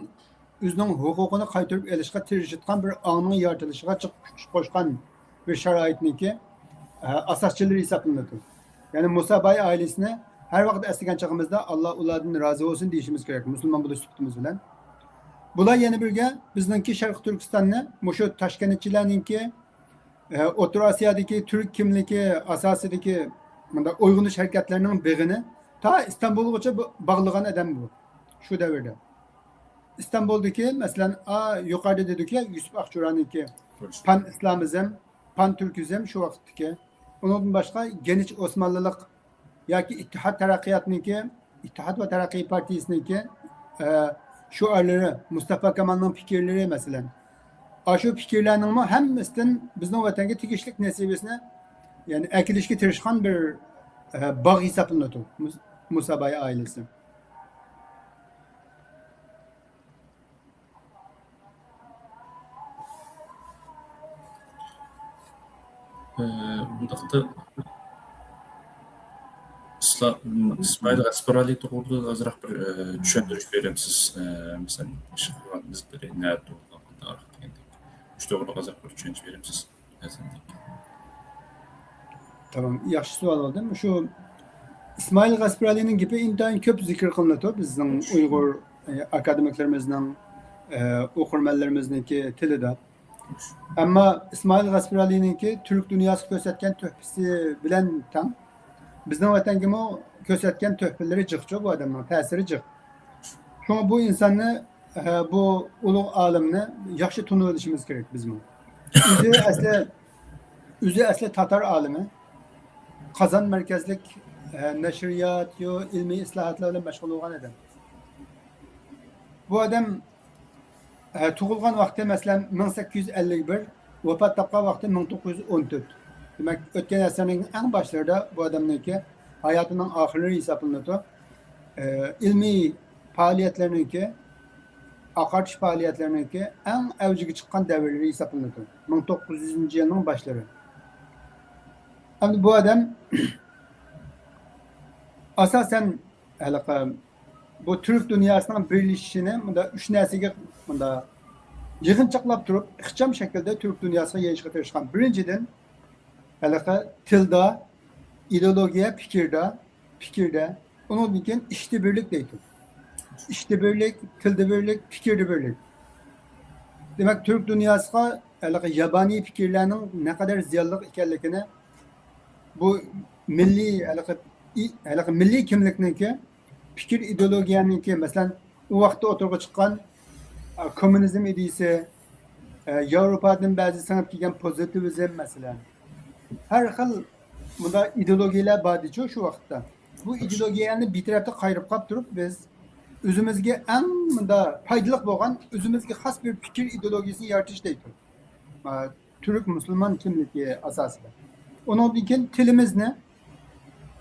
ئۆزىنىڭ ھوقۇقىنى قايتۇرۇپ ئېلىشقا تىرىشىدىغان بىر ئاڭنىڭ يارىتىلىشىغا جىق كۈچ قوشقان بىر شارائىتنىڭكى، ئە، ئاساسچىلىرى ھېسابلىنىدۇ. يەنى مۇسا باي ئائىلىسىنى ھەر ۋاقىت ئەسلىگەن چېغىمىزدا، «ئاللا ئۇلاردىن رازى بولسۇن» دېيىشىمىز كېرەك، مۇسۇلمان بولۇش سۈپىتىمىز بىلەن. بۇلار يەنە بىرگە بىزنىڭكى شەرقىي تۈركىستاننى مۇشۇ تاشكەنتچىلەرنىڭكى، ئە، ئوتتۇرا ئاسىيادىكى تۈرك كىملىكى ئاساسىدىكى مۇنداق ئويغىنىش ھەرىكەتلىرىنىڭ بېغىنى تا ئىستانبۇلغىچە ب-، باغلىغان ئادەم بۇ، شۇ دەۋردە. ئىستانبۇلدىكى، مەسىلەن، ئا، يۇقىرىدا دېدۇكى، يۈسۈپ ئاقچۇرانىڭكى پان ئىسلامىزم، پان تۈركىزم شۇ ۋاقىتتىكى. ئۇنىڭدىن باشقا گېنىچ ئوسمانلىلىق ياكى ئىتتىھاد تەرەققىياتنىڭكى، ئىتتىھاد ۋە تەرەققىي پارتىيىسىنىڭكى، ئە، شوئارلىرى، مۇستافا كامالنىڭ پىكىرلىرى، مەسىلەن، ئاشۇ پىكىرلەرنىڭمۇ ھەممىسىدىن بىزنىڭ ۋەتەنگە تېگىشلىك نەسىبىسىنى، يەنى ئەكېلىشكە تىرىشقان بىر، ئە، باغ ھېسابلىنىدۇ مۇس-، مۇسا باي ئائىلىسى. ئۇنداقتا ئىسلا-، ئىسمائىل غەسپىرالى توغرىدا ئازراق بىر، ئە، چۈشەندۈرۈش بېرەمسىز؟ ئە، مەسىلەن، ئىش قىلغان ئىزلىرى نەدە تۇغۇلغان، قانداقراق دېگەندەك. شۇ توغرىدا ئازراق بىر چۈشەنچە بېرەمسىز؟ تامام، ياخشى سوئال بولدى. شۇ ئىسمائىل غەسپىرالىنىڭ گېپى ئىنتايىن كۆپ زىكىر قىلىنىدۇ بىزنىڭ ئۇيغۇر، ئە، ئاكادېمىكلىرىمىزنىڭ، ئە، ئوقۇرمەنلىرىمىزنىڭكى تىلىدا. ئەمما ئىسمائىل غەسپىرالىنىڭكى تۈرك دۇنياسىغا كۆرسەتكەن تۆھپىسى بىلەن تەڭ، بىزنىڭ ۋەتەنگىمۇ كۆرسەتكەن تۆھپىلىرى جىقچۇ، بۇ ئادەمنىڭ تەسىرى جىق. شۇڭا بۇ ئىنساننى، ئە، بۇ ئۇلۇغ ئالىمنى ياخشى تونۇۋېلىشىمىز كېرەك بىزمۇ. ئۆزى ئەسلى، ئۆزى ئەسلى تاتار ئالىمى. قازان مەركەزلىك، ئە، نەشرىيات، يو، ئىلمىي ئىسلاھاتلار بىلەن مەشغۇل بولغان ئادەم. بۇ ئادەم، ئە، تۇغۇلغان ۋاقتى، مەسىلەن، مىڭ سەككىز يۈز ئەللىك بىر، ۋاپات تاپقان ۋاقتى مىڭ توققۇز يۈز ئون تۆت. دېمەك، ئۆتكەن ئەسىرنىڭ ئەڭ باشلىرىدا بۇ ئادەمنىڭكى ھاياتىنىڭ ئاخىرلىرى ھېسابلىنىدۇ. ئە، ئىلمىي پائالىيەتلەرنىڭكى، ئاقارتىش پائالىيەتلىرىنىڭكى ئەڭ ئەۋجىگە چىققان دەۋرلىرى ھېسابلىنىدۇ. مىڭ توققۇز يۈزىنچى يىلنىڭ باشلىرى. ئەمدى بۇ ئادەم ئاساسەن ھېلىقى بۇ تۈرك دۇنياسىنىڭ بىرلىشىشىنى مۇنداق ئۈچ نەرسىگە مۇنداق يىغىنچاقلاپ تۇرۇپ، ئىخچام شەكىلدە تۈرك دۇنياسىغا يېيىشقا تىرىشقان. بىرىنچىدىن، ھېلىقى تىلدا، ئىدېئولوگىيە، پىكىردە، پىكىردە، ئۇنىڭدىن كېيىن ئىشتا بىرلىك دەيدۇ. ئىشتا بىرلىك، تىلدا بىرلىك، پىكىردە بىرلىك. دېمەك، تۈرك دۇنياسىغا ھېلىقى يابانىي پىكىرلەرنىڭ نەقەدەر زىيانلىق ئىكەنلىكىنى بۇ مىللىي، ھېلىقى، ھېلىقى مىللىي كىملىكنىڭكى، پىكىر ئىدېئولوگىيەنىڭكى، مەسىلەن، ئۇ ۋاقىتتا ئوتتۇرىغا چىققان، ئا، كوممۇنىزم ئىدىيىسى، ئە، ياۋروپادىن بەزى سىڭىپ كەلگەن پوزىتىۋىزم، مەسىلەن. ھەر خىل مۇنداق ئىدېئولوگىيەلەر بار ئىدىچۇ شۇ ۋاقىتتا. بۇ ئىدېئولوگىيەلەرنى بىتەرەپتە قايرىپ قاپ تۇرۇپ، بىز ئۆزىمىزگە ئەڭ مۇنداق پايدىلىق بولغان، ئۆزىمىزگە خاس بىر پىكىر ئىدېئولوگىيەسىنى يارىتىش دەيتتۇق. ئا، تۈرك مۇسۇلمان كىملىكى ئاساسىدا. ئۇنىڭدىن كېيىن تىلىمىزنى،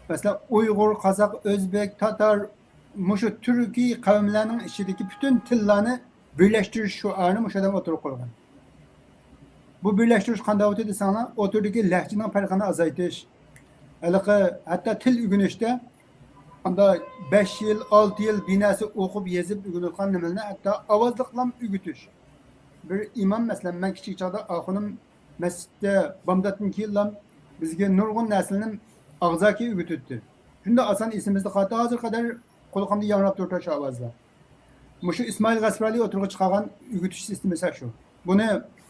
مەسىلەن، ئۇيغۇر، قازاق، ئۆزبېك، تاتار، مۇشۇ تۈركىي قەۋملەرنىڭ ئىچىدىكى پۈتۈن تىللارنى بىرلەشتۈرۈش شوئارىنى مۇشۇ ئادەم ئوتتۇرىغا قويغان. بۇ بىرلەشتۈرۈش قانداق ئۆتىدۇ دېسەڭلار، ئوتتۇرىدىكى لەھجىنىڭ پەرقىنى ئازايتىش. ھېلىقى ھەتتا تىل ئۆگىنىشتە ئاندا بەش يىل، ئالتە يىل بىنەسى ئوقۇپ، يېزىپ ئۆگىنىۋاتقان نېمىلەرنى ھەتتا ئاۋازلىقلام ئۆگىتىش. بىر ئىمام، مەسىلەن، مەن كىچىك چاغدا ئاخۇنۇم مەسچىتتە بامداتتىن كېيىنلا بىزگە نۇرغۇن نەرسىلەرنى ئاغزاكى ئۆگىتىۋەتتى. شۇنداق ئاسان ئېسىمىزدە قالدى، ھازىرغا قەدەر قۇلىقىمدا ياڭراپ تۇرىدۇ شۇ ئاۋازلار. مۇشۇ ئىسمائىل غەسپىرالى ئوتتۇرىغا چىقارغان ئۆگىتىش سىستېمىسى شۇ. بۇنى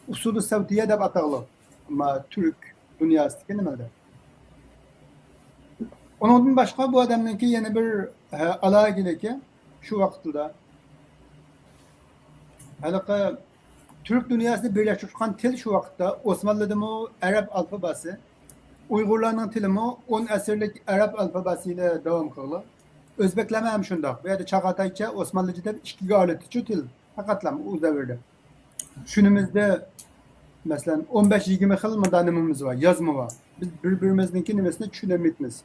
ئۇسۇلى سەۋتىيە دەپ ئاتاغلىق. ئەمما تۈرك دۇنياسىدىكى نېمىدە. ئۇنىڭدىن باشقا بۇ ئادەمنىڭكى يەنە بىر، ھە، ئالاھىدىلىكى شۇ ۋاقىتتا ھېلىقى تۈرك دۇنياسىنى بىرلەشتۈرۈپ تۇرغان تىل شۇ ۋاقىتتا ئوسمانلىدىمۇ ئەرەب ئالفاباسى، ئۇيغۇرلارنىڭ تىلىمۇ ئون ئەسىرلىك ئەرەب ئالفاباسى ئىلى داۋام قىلغان. ئۆزبەكلەرمۇ ھەم شۇنداق. بۇ يەردە چاغاتايچە، ئوسمانلىجە دەپ ئىككىگە ئايرىلىپتىچۇ تىل. پەقەتلا ئۇ دەۋردە. كۈنىمىزدە، مەسىلەن، ئون بەش يىگىرمە خىل مۇنداق نېمىمىز بار، يازما بار. بىز بىر-بىرىمىزنىڭكى نېمىسىنى چۈشىنەلمەيتمىز.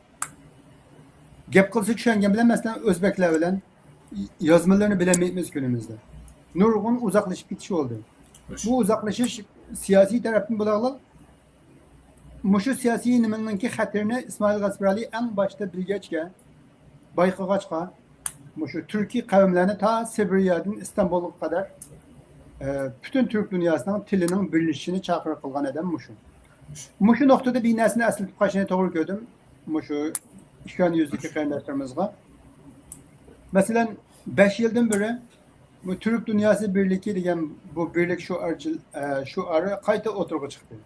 گەپ قىلسا چۈشەنگەن بىلەن، مەسىلەن، ئۆزبەكلەر بىلەن يازمىلىرىنى بىلەلمەيتمىز كۈنىمىزدە. نۇرغۇن ئۇزاقلىشىپ كېتىش بولدى. بۇ ئۇزاقلىشىش سىياسىي تەرەپتىن بولغانلىق، مۇشۇ سىياسىي نېمىنىڭكى خەتىرىنى ئىسمائىل غەسپىرالى ئەڭ باشتا بىلگەچكە، بايقىغاچقا، مۇشۇ تۈركىي قەۋملەرنى تا سىبىرىيەدىن ئىستانبۇلغا قەدەر، ئە، پۈتۈن تۈرك دۇنياسىنىڭ تىلىنىڭ بىرلىشىشىنى چاقىرىق قىلغان ئادەم مۇشۇ. مۇشۇ نۇقتىدا بىر نەرسىنى ئەسلىتىپ قېلىشنى توغرا كۆردۈم، مۇشۇ ئېكران يۈزىدىكى قېرىنداشلىرىمىزغا. مەسىلەن، بەش يىلدىن بېرى بۇ تۈرك دۇنياسى بىرلىكى دېگەن بۇ بىرلىك شوئارچىل-، ئە، شوئارى قايتا ئوتتۇرىغا چىقتى.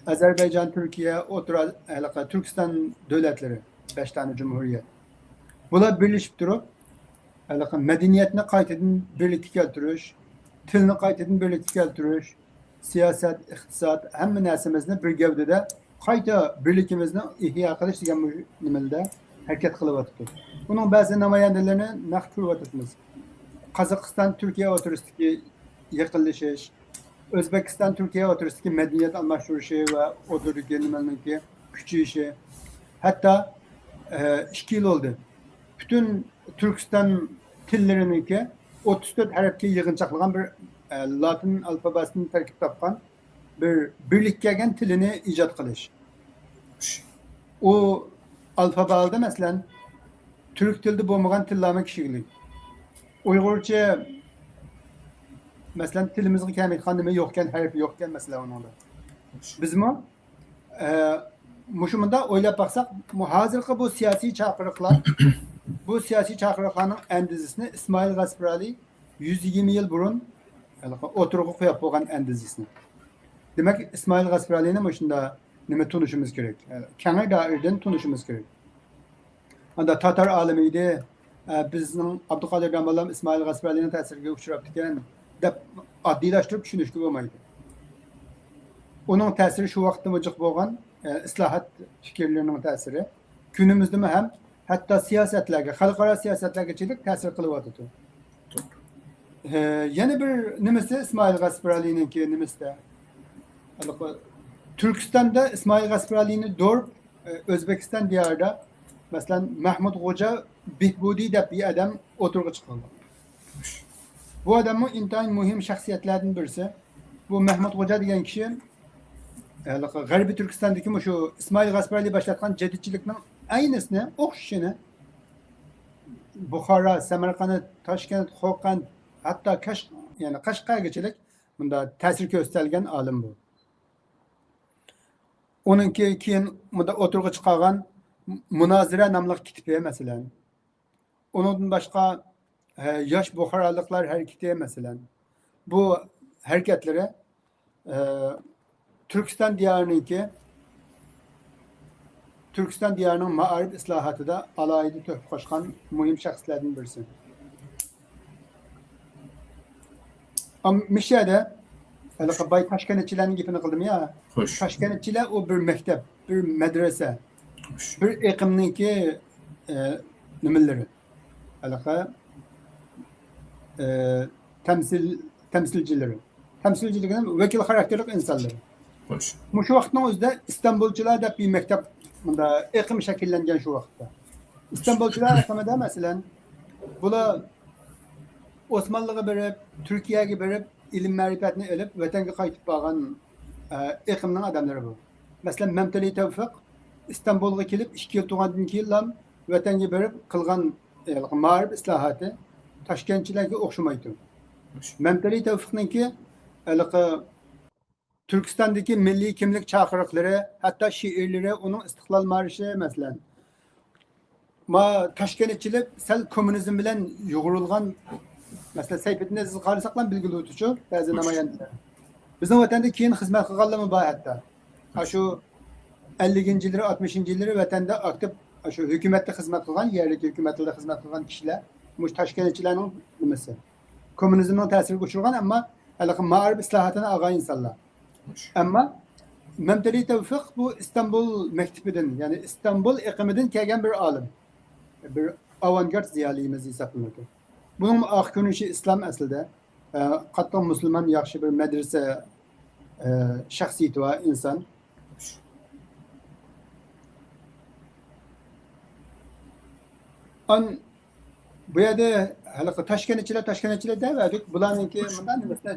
ئەزەربەيجان، تۈركىيە، ئوتتۇرا، ھېلىقى تۈركىستان دۆلەتلىرى، بەش دانە جۇمھۇرىيەت. بۇلار بىرلىشىپ تۇرۇپ، ھېلىقى مەدەنىيەتنى قايتىدىن بىرلىككە كەلتۈرۈش، تىلنى قايتىدىن بىرلىككە كەلتۈرۈش، سىياسەت، ئىقتىساد، ھەممە نەرسىمىزنى بىر گەۋدىدە قايتا بىرلىكىمىزنى ئىھيا قىلىش دېگەن مۇ-، نېمىدە ھەرىكەت قىلىۋاتىدۇ. ئۇنىڭ بەزى نامايەندىلىرىنى نەق كۆرۈۋاتىمىز. قازاقىستان، تۈركىيە ئوتتۇرىسىدىكى يېقىنلىشىش، ئۆزبېكىستان، تۈركىيە ئوتتۇرىسىدىكى مەدەنىيەت ئالماشتۇرۇشى ۋە ئوتتۇرىدىكى نېمىنىڭكى كۈچىيىشى، ھەتتا، ئە، ئىككى يىل بولدى. پۈتۈن تۈركىستان تىللىرىنىڭكى ئوتتۇز تۆت ھەرپكە يىغىنچاقلىغان بىر، ئە، لاتىن ئالفاباسىدىن تەركىب تاپقان بىر بىرلىككە كەلگەن تىلىنى ئىجاد قىلىش. ئۇ ئالفابادا، مەسىلەن، تۈرك تىلىدا بولمىغان تىللارمۇ كىشىلىك. ئۇيغۇرچە، مەسىلەن، تىلىمىزغا كەلمەيدىغان نېمە يوقكەن، ھەرپ يوقكەن، مەسىلەن، ئۇنىڭدا. بىزمۇ، ئە، مۇشۇ مۇنداق ئويلاپ باقساق، مۇ-، ھازىرقى بۇ سىياسىي چاقىرىقلار، بۇ سىياسىي چاقىرىقلارنىڭ ئەندىزىسىنى ئىسمائىل غەسپىرالى يۈز يىگىرمە يىل بۇرۇن ھېلىقى ئوتتۇرىغا قويۇپ بولغان ئەندىزىسىنى. دېمەك، ئىسمائىل غەسپىرالىنى مۇشۇنداق نېمە تونۇشىمىز كېرەك. كەڭرى دائىرىدىن تونۇشىمىز كېرەك. ئاندا تاتار ئالىمى ئىدى. ئە، بىزنىڭ ئابدۇقادىر داموللام ئىسمائىل غەسپىرالىنىڭ تەسىرىگە ئۇچراپتىكەن دەپ ئاددىيلاشتۇرۇپ چۈشىنىشكە بولمايدۇ. ئۇنىڭ تەسىرى شۇ ۋاقىتتىمۇ جىق بولغان، ئە، ئىسلاھات پىكىرلىرىنىڭ تەسىرى. كۈنىمىزدىمۇ ھەم ھەتتا سىياسەتلەرگە، خەلقئارا سىياسەتلەرگىچىلىك تەسىر قىلىۋاتىدۇ. ئە، يەنە بىر نېمىسى ئىسمائىل غەسپىرالىنىڭكى نېمىسىدە؟ ھېلىقى تۈركىستاندا ئىسمائىل غەسپىرالىنى دورۇپ، ئە، ئۆزبېكىستان دىيارىدا، مەسىلەن، مەھمۇد خوجا بېھبۇدى دەپ بىر ئادەم ئوتتۇرىغا چىققان. بۇ ئادەممۇ ئىنتايىن مۇھىم شەخسىيەتلەردىن بىرسى. بۇ مەھمۇد خوجا دېگەن كىشى، ھېلىقى غەربىي تۈركىستاندىكى مۇشۇ ئىسمائىل غەسپىرالى باشلاتقان جەدىدچىلىكنىڭ ئەينىسىنى، ئوخشىشىنى بۇخارا، سەمەرقەنت، تاشكەنت، خوقەنت، ھەتتا كەش-، يەنى قەشقەرگىچىلىك مۇنداق تەسىر كۆرسىتەلىگەن ئالىم بۇ. ئۇنىڭكى كېيىن مۇنداق ئوتتۇرىغا چىقارغان مۇنازىرە ناملىق كىتىپى، مەسىلەن. ئۇنىڭدىن باشقا، ئە، ياش بۇخارالىقلار ھەرىكىتى، مەسىلەن، بۇ ھەرىكەتلىرى، ئە، تۈركىستان دىيارىنىڭكى، تۈركىستان دىيارىنىڭ مائارىپ ئىسلاھاتىدا ئالاھىدە تۆھپە قوشقان مۇھىم شەخسلەردىن بىرسى. ئەم-، مۇشۇ يەردە ھېلىقى باي تاشكەنتچىلەرنىڭ گېپىنى قىلدىم يا. خوش. تاشكەنتچىلەر ئۇ بىر مەكتەپ، بىر مەدرەسە، خوش. بىر ئېقىمنىڭكى، ئە، نېمىلىرى. ھېلىقى، ئە، تەمسىل-، تەمسىلچىلىرى. تەمسىلچى دېگىنىم ۋەكىل خاراكتېرلىك ئىنسانلىرى. خوش. مۇشۇ ۋاقىتنىڭ ئۆزىدە ئىستانبۇلچىلار دەپ بىر مەكتەپ، مۇندا ئېقىم شەكىللەنگەن شۇ ۋاقىتتا. ئىستانبۇلچىلار ئېقىمىدا، مەسىلەن، بۇلار ئوسمانلىغا بېرىپ، تۈركىيەگە بېرىپ، ئىلىم-مەرىپەتنى ئېلىپ، ۋەتەنگە قايتىپ بارغان، ئە، ئېقىمنىڭ ئادەملىرى بۇ. مەسىلەن، مەمتىلى تەۋفىق ئىستانبۇلغا كېلىپ، ئىككى يىل تۇرغاندىن كېيىنلا ۋەتەنگە بېرىپ قىلغان، ئە، مائارىپ ئىسلاھاتى تاشكەنتچىلەرگە ئوخشىمايدۇ. مەمتىلى تەۋفىقنىڭكى ھېلىقى تۈركىستاندىكى مىللىي كىملىك چاقىرىقلىرى، ھەتتا شېئىرلىرى، ئۇنىڭ ئىستىقلال مارشى، مەسىلەن. ما تاشكەنتچىلىك سەل كوممۇنىزم بىلەن يۇغۇرۇلغان، مەسىلەن، سەيپىدىن ئەزىزگە قارىساقلا بىلگىلى بولىدۇچۇ، بەزى نامايەندىلەر. بىزنىڭ ۋەتەندە كېيىن خىزمەت قىلغانلارمۇ بار ھەتتا. ئاشۇ ئەللىكىنچى يىللىرى، ئاتمىشىنچى يىللىرى ۋەتەندە ئاكتىپ، ئاشۇ ھۆكۈمەتتە خىزمەت قىلغان، يەرلىك ھۆكۈمەتلەردە خىزمەت قىلغان كىشىلەر مۇشۇ تاشكەنتچىلەرنىڭ نېمىسى. كوممۇنىزمنىڭ تەسىرىگە ئۇچرىغان، ئەمما ھېلىقى مائارىپ ئىسلاھاتىنى ئالغان ئىنسانلار. ئەمما مەمتىلى تەۋفىق بۇ ئىستانبۇل مەكتىپىدىن، يەنى ئىستانبۇل ئېقىمىدىن كەلگەن بىر ئالىم، بىر ئاۋانگارد زىيالىيىمىز ھېسابلىنىدۇ. بۇنىڭ ئارقا كۆرۈنۈشى ئىسلام ئەسلىدە. ئە، قاتتىق مۇسۇلمان، ياخشى بىر مەدرىسە، ئە، شەخسىيىتى بار ئىنسان. ئان-، بۇ يەردە ھېلىقى تاشكەنتچىلەر، تاشكەنتچىلەر دەۋەردۇق. بۇلارنىڭكى مۇنداق نېمىسى،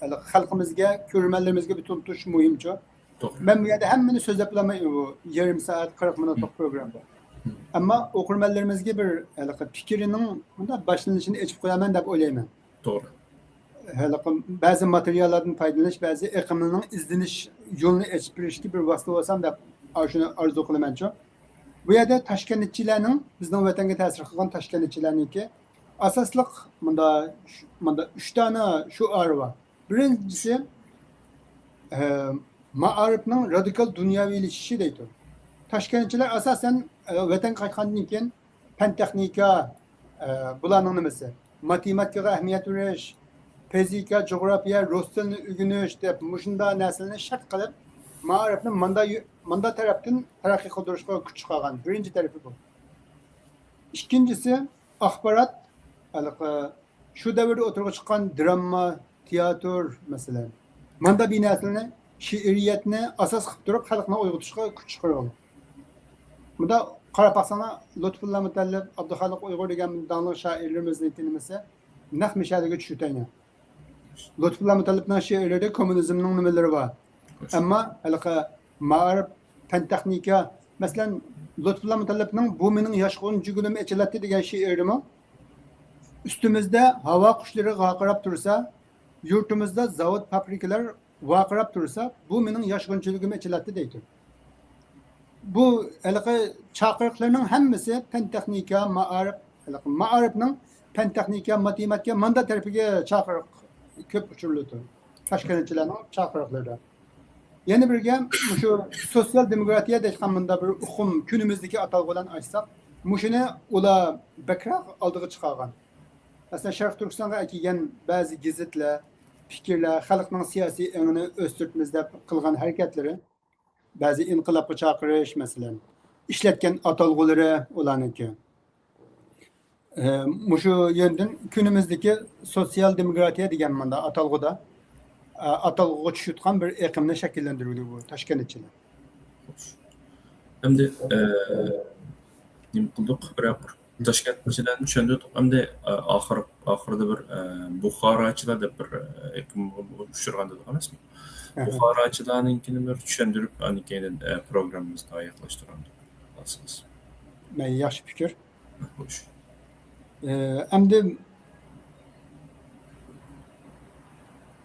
ھېلىقى خەلقىمىزگە، كۆرۈرمەنلىرىمىزگە بىر تونۇتۇش مۇھىمچۇ. توغرا. مەن بۇ يەردە ھەممىنى سۆزلەپ بولالمايمەن، بۇ يېرىم سائەت، قىرىق مىنۇتلۇق پروگرامما. ئەمما ئوقۇرمەنلىرىمىزگە بىر ھېلىقى پىكرىنىڭ مۇنداق باشلىنىشىنى ئېچىپ قويارمەن دەپ ئويلايمەن. توغرا. ھېلىقى بەزى ماتېرىياللاردىن پايدىلىنىش، بەزى ئېقىملىرىنىڭ ئىزدىنىش يولىنى ئېچىپ بېرىشكە بىر ۋاسىتە بولسام دەپ، ئاشۇنى ئارزۇ قىلىمەنچۇ. بۇ يەردە تاشكەنتچىلەرنىڭ، بىزنىڭ ۋەتەنگە تەسىر قىلغان تاشكەنتچىلەرنىڭكى ئاساسلىق مۇندا، مۇندا ئۈچ دانە شوئارى بار. بىرىنچىسى، ئە، مائارىپنىڭ رادىكال دۇنياۋىلىشىشى دەيدۇ. تاشكەنتچىلەر ئاساسەن، ئە، ۋەتەنگە قايتقاندىن كېيىن پەن تېخنىكا، ئە، بۇلارنىڭ نېمىسى؟ ماتېماتىكىغا ئەھمىيەت بېرىش، فىزىكا، جۇغراپىيە، رۇس تىلىنى ئۆگىنىش دەپ مۇشۇنداق نەرسىلەرنى شەرت قىلىپ، مائارىپنى ماندا يۆ-، ماندا تەرەپتىن تەرەققىي قىلدۇرۇشقا كۈچ چىقارغان. بىرىنچى تەرىپى بۇ. ئىككىنچىسى، ئاخبارات، ھېلىقى شۇ دەۋردە ئوتتۇرىغا چىققان درامما، تىياتىر، مەسىلەن، ماندا بىر نەرسىلەرنى، شېئىرىيەتنى ئاساس قىلىپ تۇرۇپ خەلقنى ئويغىتىشقا كۈچ چىقىرىدۇ. مۇندا قاراپ باقساڭلار، لۇتپۇللا مۇتەللىپ، ئابدۇخالىق ئۇيغۇر دېگەن داڭلىق شائىرلىرىمىزنىڭكى نېمىسى نەق مۇشۇ يەرگە چۈشۈۋېتەيلى. لۇتپۇللا مۇتەللىپنىڭ شېئىرلىرى كوممۇنىزمنىڭ نېمىلىرى بار. ئەمما ھېلىقى مائارىپ، پەن تېخنىكا، مەسىلەن، لۇتپۇللا مۇتەللىپنىڭ بۇ مېنىڭ ياشقۇنچە گۈلۈم ئېچىلاتتى دېگەن شېئىرىمۇ ئۈستىمىزدە ھاۋا قۇشلىرى غارقىراپ تۇرسا، يۇرتىمىزدا زاۋۇت، فابرىكىلار ۋارقىراپ تۇرسا، بۇ مېنىڭ ياشقۇنچىلىقىم ئېچىلاتتى دەيدۇ. بۇ ھېلىقى چاقىرىقلىرىنىڭ ھەممىسى پەن تېخنىكا، مائارىپ، ھېلىقى مائارىپنىڭ پەن تېخنىكا، ماتېماتىكا، ماندا تەرىپىگە چاقىرىق كۆپ ئۇچۇرۇلىدۇ. تاشكەنتچىلەرنىڭ چاقىرىقلىرىدا. يەنە بىرگە مۇشۇ سوتسىيال دېموكراتىيە دەيدىغان مۇنداق بىر ئۇقۇم كۈنىمىزدىكى ئاتالغۇ بىلەن ئاچساق، مۇشۇنى ئۇلار بەكرەك ئالدىغا چىقارغان. مەسىلەن، شەرقىي تۈركىستانغا ئەكەلگەن بەزى گېزىتلەر، پىكىرلەر، خەلقنىڭ سىياسىي ئېڭىنى ئۆستۈرتىمىز دەپ قىلغان ھەرىكەتلىرى، بەزى ئىنقىلابقا چاقىرىش، مەسىلەن، ئىشلەتكەن ئاتالغۇلىرى ئۇلارنىڭكى. ئە، مۇشۇ يەردىن كۈنىمىزدىكى سوتسىيال دېموكراتىيە دېگەن مۇنداق ئاتالغۇدا، ئە، ئاتالغۇغا چۈشۈۋاتقان بىر ئېقىمنى شەكىللەندۈرۈۋېتىدۇ بۇ تاشكەنتچىلەر. ئەمدى، ئە، نېمە قىلدۇق؟ بىراق تاشكەنتچىلەرنى چۈشەندۈردۇق. ئەمدى، ئە، ئاخىر، ئاخىرىدا بىر، ئە، بۇخاراچىلار دەپ بىر، ئە، ئېقىم ئۇچرىغان دېدۇق ئەمەسمۇ؟ ئەھە. بۇخاراچىلارنىڭكىنى بىر چۈشەندۈرۈپ، ئاندىن كېيىن، ئە، پروگراممىمىزنى ئاياغلاشتۇرامدۇق. مەن ياخشى پىكىر. خوش. ئە، ئەمدى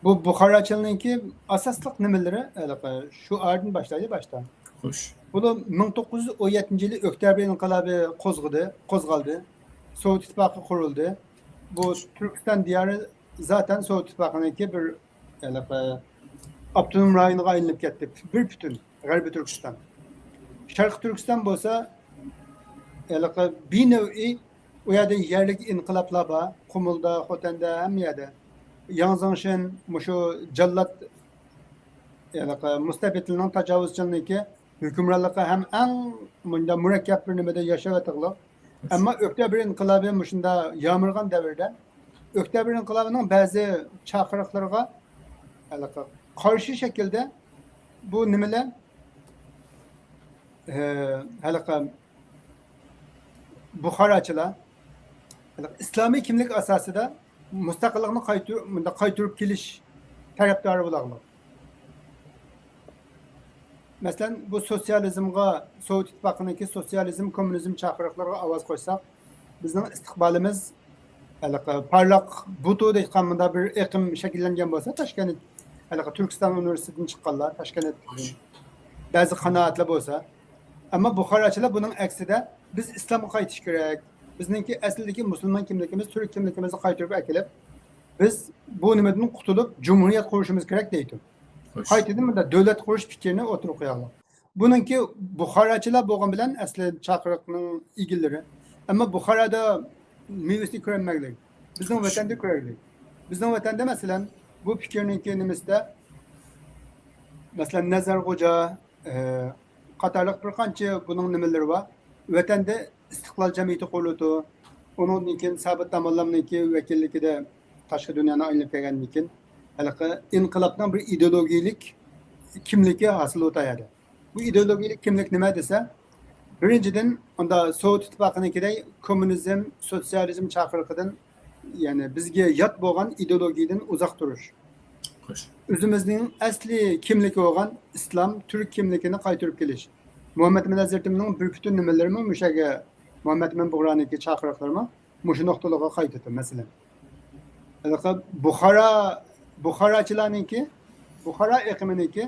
بۇ بۇخاراچىلنىڭكى ئاساسلىق نېمىلىرى، ھېلىقى شوئاردىن باشلايلى باشتا. خوش. بۇلار مىڭ توققۇز يۈز ئون يەتتىنچى يىلى ئۆكتەبىر ئىنقىلابى قوزغىدى، قوزغالدى. سوۋېت ئىتتىپاقى قۇرۇلدى. بۇ تۈركىستان دىيارى زاتەن سوۋېت ئىتتىپاقىنىڭكى بىر، ھېلىقى، ئاپتونوم رايونىغا ئايلىنىپ كەتتى. بىر پۈتۈن غەربىي تۈركىستان. شەرقىي تۈركىستان بولسا، ھېلىقى، بىنەۋئى ئۇ يەردە يەرلىك ئىنقىلابلار بار. قۇمۇلدا، خوتەندە، ھەممە يەردە. ياڭ زېڭشىن، مۇشۇ جاللات، ھېلىقى، مۇستەبىتلىنىڭ، تاجاۋۇزچىلىرىنىڭكى ھۆكۈمرانلىقى ھەم ئەڭ مۇنداق مۇرەككەپ بىر نېمىدە ياشاۋاتىدىغۇ. ئەمما ئۆكتەبىر ئىنقىلابى مۇشۇنداق يامرىغان دەۋردە، ئۆكتەبىر ئىنقىلابىنىڭ بەزى چاقىرىقلىرىغا ھېلىقى قارشى شەكىلدە بۇ نېمىلەر، ئە، ھېلىقى بۇخاراچىلار، ھېلىقى ئىسلامىي كىملىك ئاساسىدا مۇستەقىللىقنى قايتۇر-، مۇنداق قايتۇرۇپ كېلىش تەرەپدارى بولغان. مەسىلەن، بۇ سوتسىيالىزمغا، سوۋېت ئىتتىپاقىنىڭكى سوتسىيالىزم، كوممۇنىزم چاقىرىقلىرىغا ئاۋاز قوشساق، بىزنىڭ ئىستىقبالىمىز ھېلىقى پارلاق بۇتۇ دەيدىغان مۇنداق بىر ئېقىم شەكىللەنگەن بولسا، تاشكەنت، ھېلىقى تۈركىستان ئۇنىۋېرسىتېتىدىن چىققانلار، تاشكەنت بەزى قانائەتلەر بولسا، ئەمما بۇخاراچىلار بۇنىڭ ئەكسىدە، بىز ئىسلامغا قايتىش كېرەك، بىزنىڭكى ئەسلىدىكى مۇسۇلمان كىملىكىمىز، تۈرك كىملىكىمىزنى قايتۇرۇپ ئەكېلىپ، بىز بۇ نېمىدىن قۇتۇلۇپ، جۇمھۇرىيەت قۇرۇشىمىز كېرەك دەيدۇ. خوش. قايتىدىن مۇنداق دۆلەت قۇرۇش پىكرىنى ئوتتۇرىغا قويغان. بۇنىڭكى بۇخاراچىلار بولغان بىلەن ئەسلى چاقىرىقنىڭ ئىگىلىرى. ئەمما بۇخارادا مېۋىسىنى كۆرەلمەگلىك. بىزنىڭ ۋەتەندە كۆرەيلى. بىزنىڭ ۋەتەندە، مەسىلەن، بۇ پىكىرنىڭكى نېمىسىدە، مەسىلەن، نەزەر خوجا، ئە، قاتارلىق بىر قانچە بۇنىڭ نېمىلىرى بار. ۋەتەندە ئىستىقلال جەمئىيىتى قۇرۇلىدۇ. ئۇنىڭدىن كېيىن سابىت داموللامنىڭكى ۋەكىللىكىدە تاشقى دۇنيانى ئايلىنىپ كەلگەندىن كېيىن، ھېلىقى ئىنقىلابنىڭ بىر ئىدېئولوگىيىلىك كىملىكى ھاسىل بولىدۇ ئۇ يەردە. بۇ ئىدېئولوگىيىلىك كىملىك نېمە دېسە، بىرىنچىدىن، ئۇندا سوۋېت ئىتتىپاقىنىڭكىدەك كوممۇنىزم، سوتسىيالىزم چاقىرىقىدىن، يەنى بىزگە يات بولغان ئىدېئولوگىيىدىن ئۇزاق تۇرۇش. خوش. ئۆزىمىزنىڭ ئەسلىي كىملىكى بولغان ئىسلام، تۈرك كىملىكىنى قايتۇرۇپ كېلىش. مۇھەممەد ئەمىن ھەزرىتىمنىڭ بىر پۈتۈن نېمىلىرىمۇ مۇشۇ يەرگە، مۇھەممەد ئەمىن بۇغرانىڭكى چاقىرىقلىرىمۇ مۇشۇ نۇقتىلارغا قايتىدۇ، مەسىلەن. ھېلىقى بۇخارا، بۇخاراچىلارنىڭكى، بۇخارا ئېقىمىنىڭكى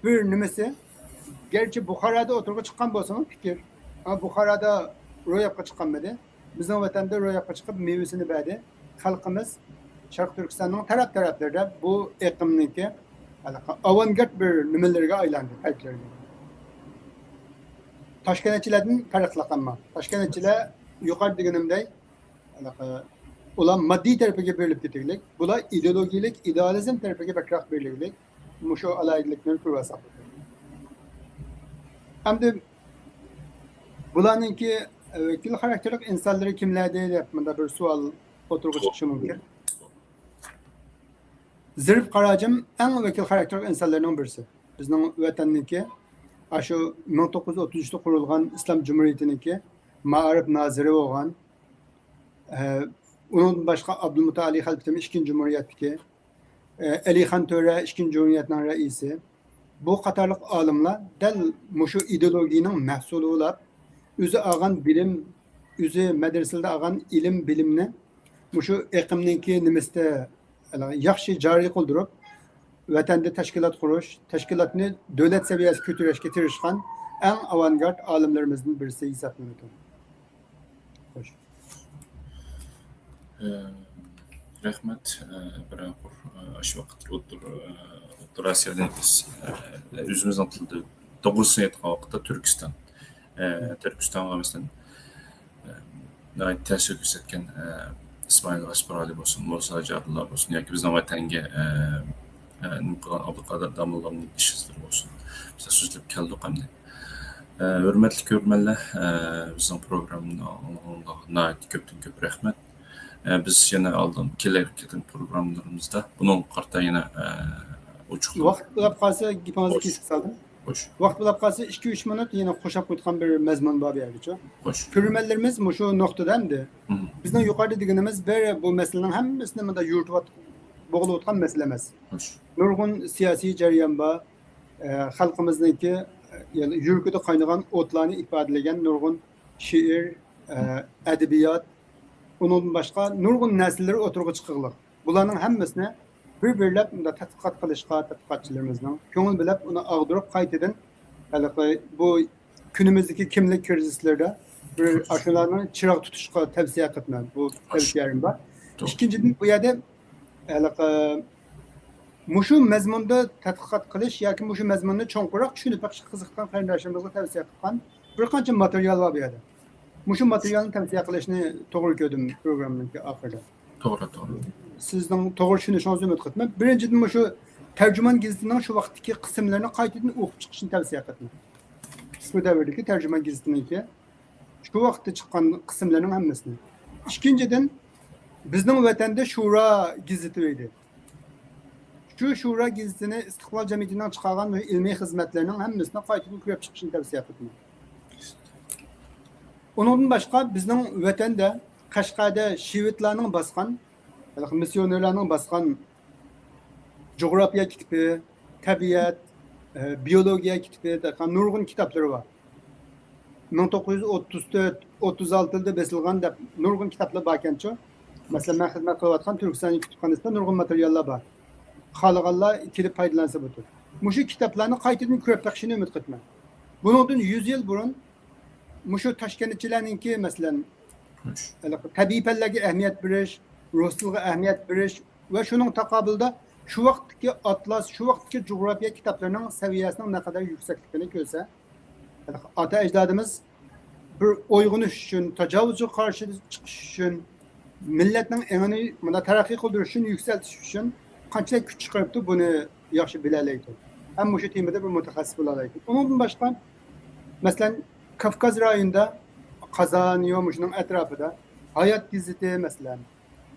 بىر نېمىسى، گەرچە بۇخارادا ئوتتۇرىغا چىققان بولسىمۇ پىكىر، ئەمما بۇخارادا روياپقا چىقالمىدى. بىزنىڭ ۋەتەندە روياپقا چىقىپ مېۋىسىنى بەردى. خەلقىمىز شەرقىي تۈركىستاننىڭ تەرەپ-تەرەپلىرىدە بۇ ئېقىمنىڭكى ھېلىقى ئاۋانگارت بىر نېمىلىرىگە ئايلاندى، تەرەپلىرىگە. تاشكەنتچىلەردىن پەرقلىق ئەمما. تاشكەنتچىلەر يۇقىرىدا دېگىنىمدەك، ھېلىقى ئۇلار ماددىي تەرىپىگە بېرىلىپ كېتىگلىك، بۇلار ئىدېئولوگىيىلىك، ئىدېئالىزم تەرىپىگە بەكرەك بېرىلگلىك، مۇشۇ ئالاھىدىلىكنى كۆرۈۋالساق. ئەمدى بۇلارنىڭكى، ئە، ۋەكىل خاراكتېرلىك ئىنسانلىرى كىملەردى دەپ مۇنداق بىر سوئال ئوتتۇرىغا چىقىشى مۇمكىن. زېرىپ قاراجىم ئەڭ ۋەكىل خاراكتېرلىك ئىنسانلارنىڭ بىرسى. بىزنىڭ ۋەتەننىڭكى، ئاشۇ مىڭ توققۇز يۈز ئوتتۇز ئۈچتە قۇرۇلغان ئىسلام جۇمھۇرىيىتىنىڭكى مائارىپ نازىرى بولغان، ئە، ئۇنىڭدىن باشقا ئابدۇلمۇتالىي خەلپىتىمىز ئىككىنچى جۇمھۇرىيەتتىكى، ئە، ئەلىخان تۆرە ئىككىنچى جۇمھۇرىيەتنىڭ رەئىسى، بۇ قاتارلىق ئالىملار دەل مۇشۇ ئىدېئولوگىيىنىڭ مەھسۇلى بولاپ، ئۆزى ئالغان بىلىم، ئۆزى مەدرىسىلەردە ئالغان ئىلىم بىلىمنى مۇشۇ ئېقىمنىڭكى نېمىسىدە ياخشى جارى قىلدۇرۇپ، ۋەتەندە تەشكىلات قۇرۇش، تەشكىلاتنى دۆلەت سەۋىيەسىگە كۆتۈرۈشكە تىرىشقان ئەڭ ئاۋانگارت ئالىملىرىمىزدىن بىرسى ھېسابلىنىدۇ. خوش. ئە، رەھمەت، ئە، بىر ئاغۇر، ئە، ئاشۇ ۋاقىت ئوتتۇرا، ئە، ئوتتۇرا ئاسىيادا بىز، ئە، ئۆزىمىزنىڭ تىلىدا توغرىسىنى ئېيتقان ۋاقىتتا تۈركىستان، ئە، تۈركىستانغا مەسىلەن، ئە، ناھايىتى تەسىر كۆرسەتكەن، ئە، ئىسمائىل غاسپىرالى بولسۇن، مۇسا ھاجى ئابدۇللا بولسۇن ياكى بىزنىڭ ۋەتەنگە، ئە، ئە، نېمە قىلغان ئابدۇقادىر داموللامنىڭ ئىش ئىزلىرى بولسۇن. بىز سۆزلەپ كەلدۇق ئەمدى. ئە، ھۆرمەتلىك كۆرۈرمەنلەر، ئە، بىزنىڭ پروگراممىنى ئاڭلىغىنىڭلارغا ناھايىتى كۆپتىن كۆپ رەھمەت. ئە، بىز يەنە ئالدىن كېلەر قېتىم پروگراممىلىرىمىزدا بۇنىڭغا قارىتا يەنە، ئە، ئوچۇقلۇق. ۋاقىت بولاپ قالسا، گېپىڭىزنى خوش. كېسىپ سالدىم. خوش. ۋاقىت بولاپ قالسا، ئىككى-ئۈچ مىنۇت يەنە قوشاپ قويىدىغان بىر مەزمۇن بار بۇ يەرگىچۇ. خوش. كۆرۈرمەنلىرىمىز مۇشۇ نۇقتىدا ئەمدى. مم. بىزنىڭ يۇقىرىدا دېگىنىمىز بىر بۇ مەسىلىنىڭ ھەممىسىنى مۇنداق يورۇتۇۋات-، بوغۇلۇۋاتقان مەسىلە ئەمەس. خوش. نۇرغۇن سىياسىي جەريان بار. ئە، خەلقىمىزنىڭكى، ئە، يەنى يۈرىكىدە قاينىغان ئوتلارنى ئىپادىلىگەن نۇرغۇن شېئىر، ئە، ئەدەبىيات، ئۇنىڭدىن باشقا نۇرغۇن نەرسىلىرى ئوتتۇرىغا چىقىغلىق. بۇلارنىڭ ھەممىسىنى بىر-بىرلەپ مۇنداق تەتقىقات قىلىشقا تەتقىقاتچىلىرىمىزنىڭ كۆڭۈل بۆلۈپ، ئۇنى ئاغدۇرۇپ، قايتىدىن ھېلىقى بۇ كۈنىمىزدىكى كىملىك كىرىزىسلىرىدە بىر ئاشۇلارنى چىراغ تۇتۇشقا تەۋسىيە قىلىمەن. بۇ تەۋسىيەم بار. توغرا. ئىككىنچىدىن، بۇ يەردە ھېلىقى مۇشۇ مەزمۇندا تەتقىقات قىلىش ياكى مۇشۇ مەزمۇننى چوڭقۇرراق چۈشىنىپ بېقىشقا قىزىققان قېرىنداشلىرىمىزغا تەۋسىيە قىلغان بىر قانچە ماتېرىيال بار بۇ يەردە. مۇشۇ ماتېرىيالنى تەۋسىيە قىلىشنى توغرا كۆردۈم پروگراممىنىڭكى ئاخىرىدا. توغرا، توغرا. سىزنىڭ توغرا چۈشىنىشىڭىزنى ئۈمىد قىلىمەن. بىرىنچىدىن، مۇشۇ تەرجىمان گېزىتىنىڭ شۇ ۋاقىتتىكى قىسىملىرىنى قايتىدىن ئوقۇپ چىقىشنى تەۋسىيە قىلىمەن. شۇ دەۋردىكى تەرجىمان گېزىتىنىڭكى شۇ ۋاقىتتا چىققان قىسىملىرىنىڭ ھەممىسىنى. ئىككىنچىدىن، بىزنىڭ ۋەتەندە شۇرا گېزىتى ئىدى. شۇ شۇرا گېزىتىنى ئىستىقلال جەمئىيىتىنىڭ چىقارغان ئىلمىي خىزمەتلىرىنىڭ ھەممىسىنى قايتىدىن كۆرۈپ چىقىشنى تەۋسىيە قىلىمەن. ئۇنىڭدىن باشقا، بىزنىڭ ۋەتەندە، قەشقەردە شىۋېدلارنىڭ باسقان، مىسسىيونېرلارنىڭ باسقان جۇغراپىيە كىتابى، تەبىئەت، ئە، بىيولوگىيە كىتابى دەيدىغان نۇرغۇن كىتابلىرى بار. مىڭ توققۇز يۈز ئوتتۇز تۆت، ئوتتۇز ئالتىدا بېسىلغان دەپ نۇرغۇن كىتابلار باركەنچۇ. مەسىلەن، مەن خىزمەت قىلىۋاتقان تۈركىستان كۇتۇپخانىسىدا نۇرغۇن ماتېرىياللار بار. خالىغانلار كېلىپ پايدىلانسا بولىدۇ. مۇشۇ كىتابلارنى قايتىدىن كۆرۈپ بېقىشىنى ئۈمىد قىلىمەن. بۇنىڭدىن يۈز يىل بۇرۇن مۇشۇ تاشكەنتچىلەرنىڭكى، مەسىلەن، ھېلىقى تەبىئىي پەنلەرگە ئەھمىيەت بېرىش، رۇس تىلىغا ئەھمىيەت بېرىش ۋە شۇنىڭ تاقابىلىدا شۇ ۋاقىتتىكى ئاتلاس، شۇ ۋاقىتتىكى جۇغراپىيە كىتابلىرىنىڭ سەۋىيەسىنىڭ نەقەدەر يۈكسەكلىكىنى كۆرسە، ئاتا ئەجدادىمىز بىر ئويغىنىش ئۈچۈن، تاجاۋۇزچىغا قارشى چىقىش ئۈچۈن، مىللەتنىڭ ئېڭىنى مۇنداق تەرەققىي قىلدۇرۇش ئۈچۈن، يۈكسەلتىش ئۈچۈن قانچىلىك كۈچ چىقىرىپتۇ، بۇنى ياخشى بىلەلەيدۇ. ھەم مۇشۇ تېمىدا بىر مۇتەخەسسىس بولالايدۇ. ئۇنىڭدىن باشقا، مەسىلەن، كاۋكاز رايونىدا، قازان، يو، مۇشۇنىڭ ئەتراپىدا ھايات گېزىتى، مەسىلەن،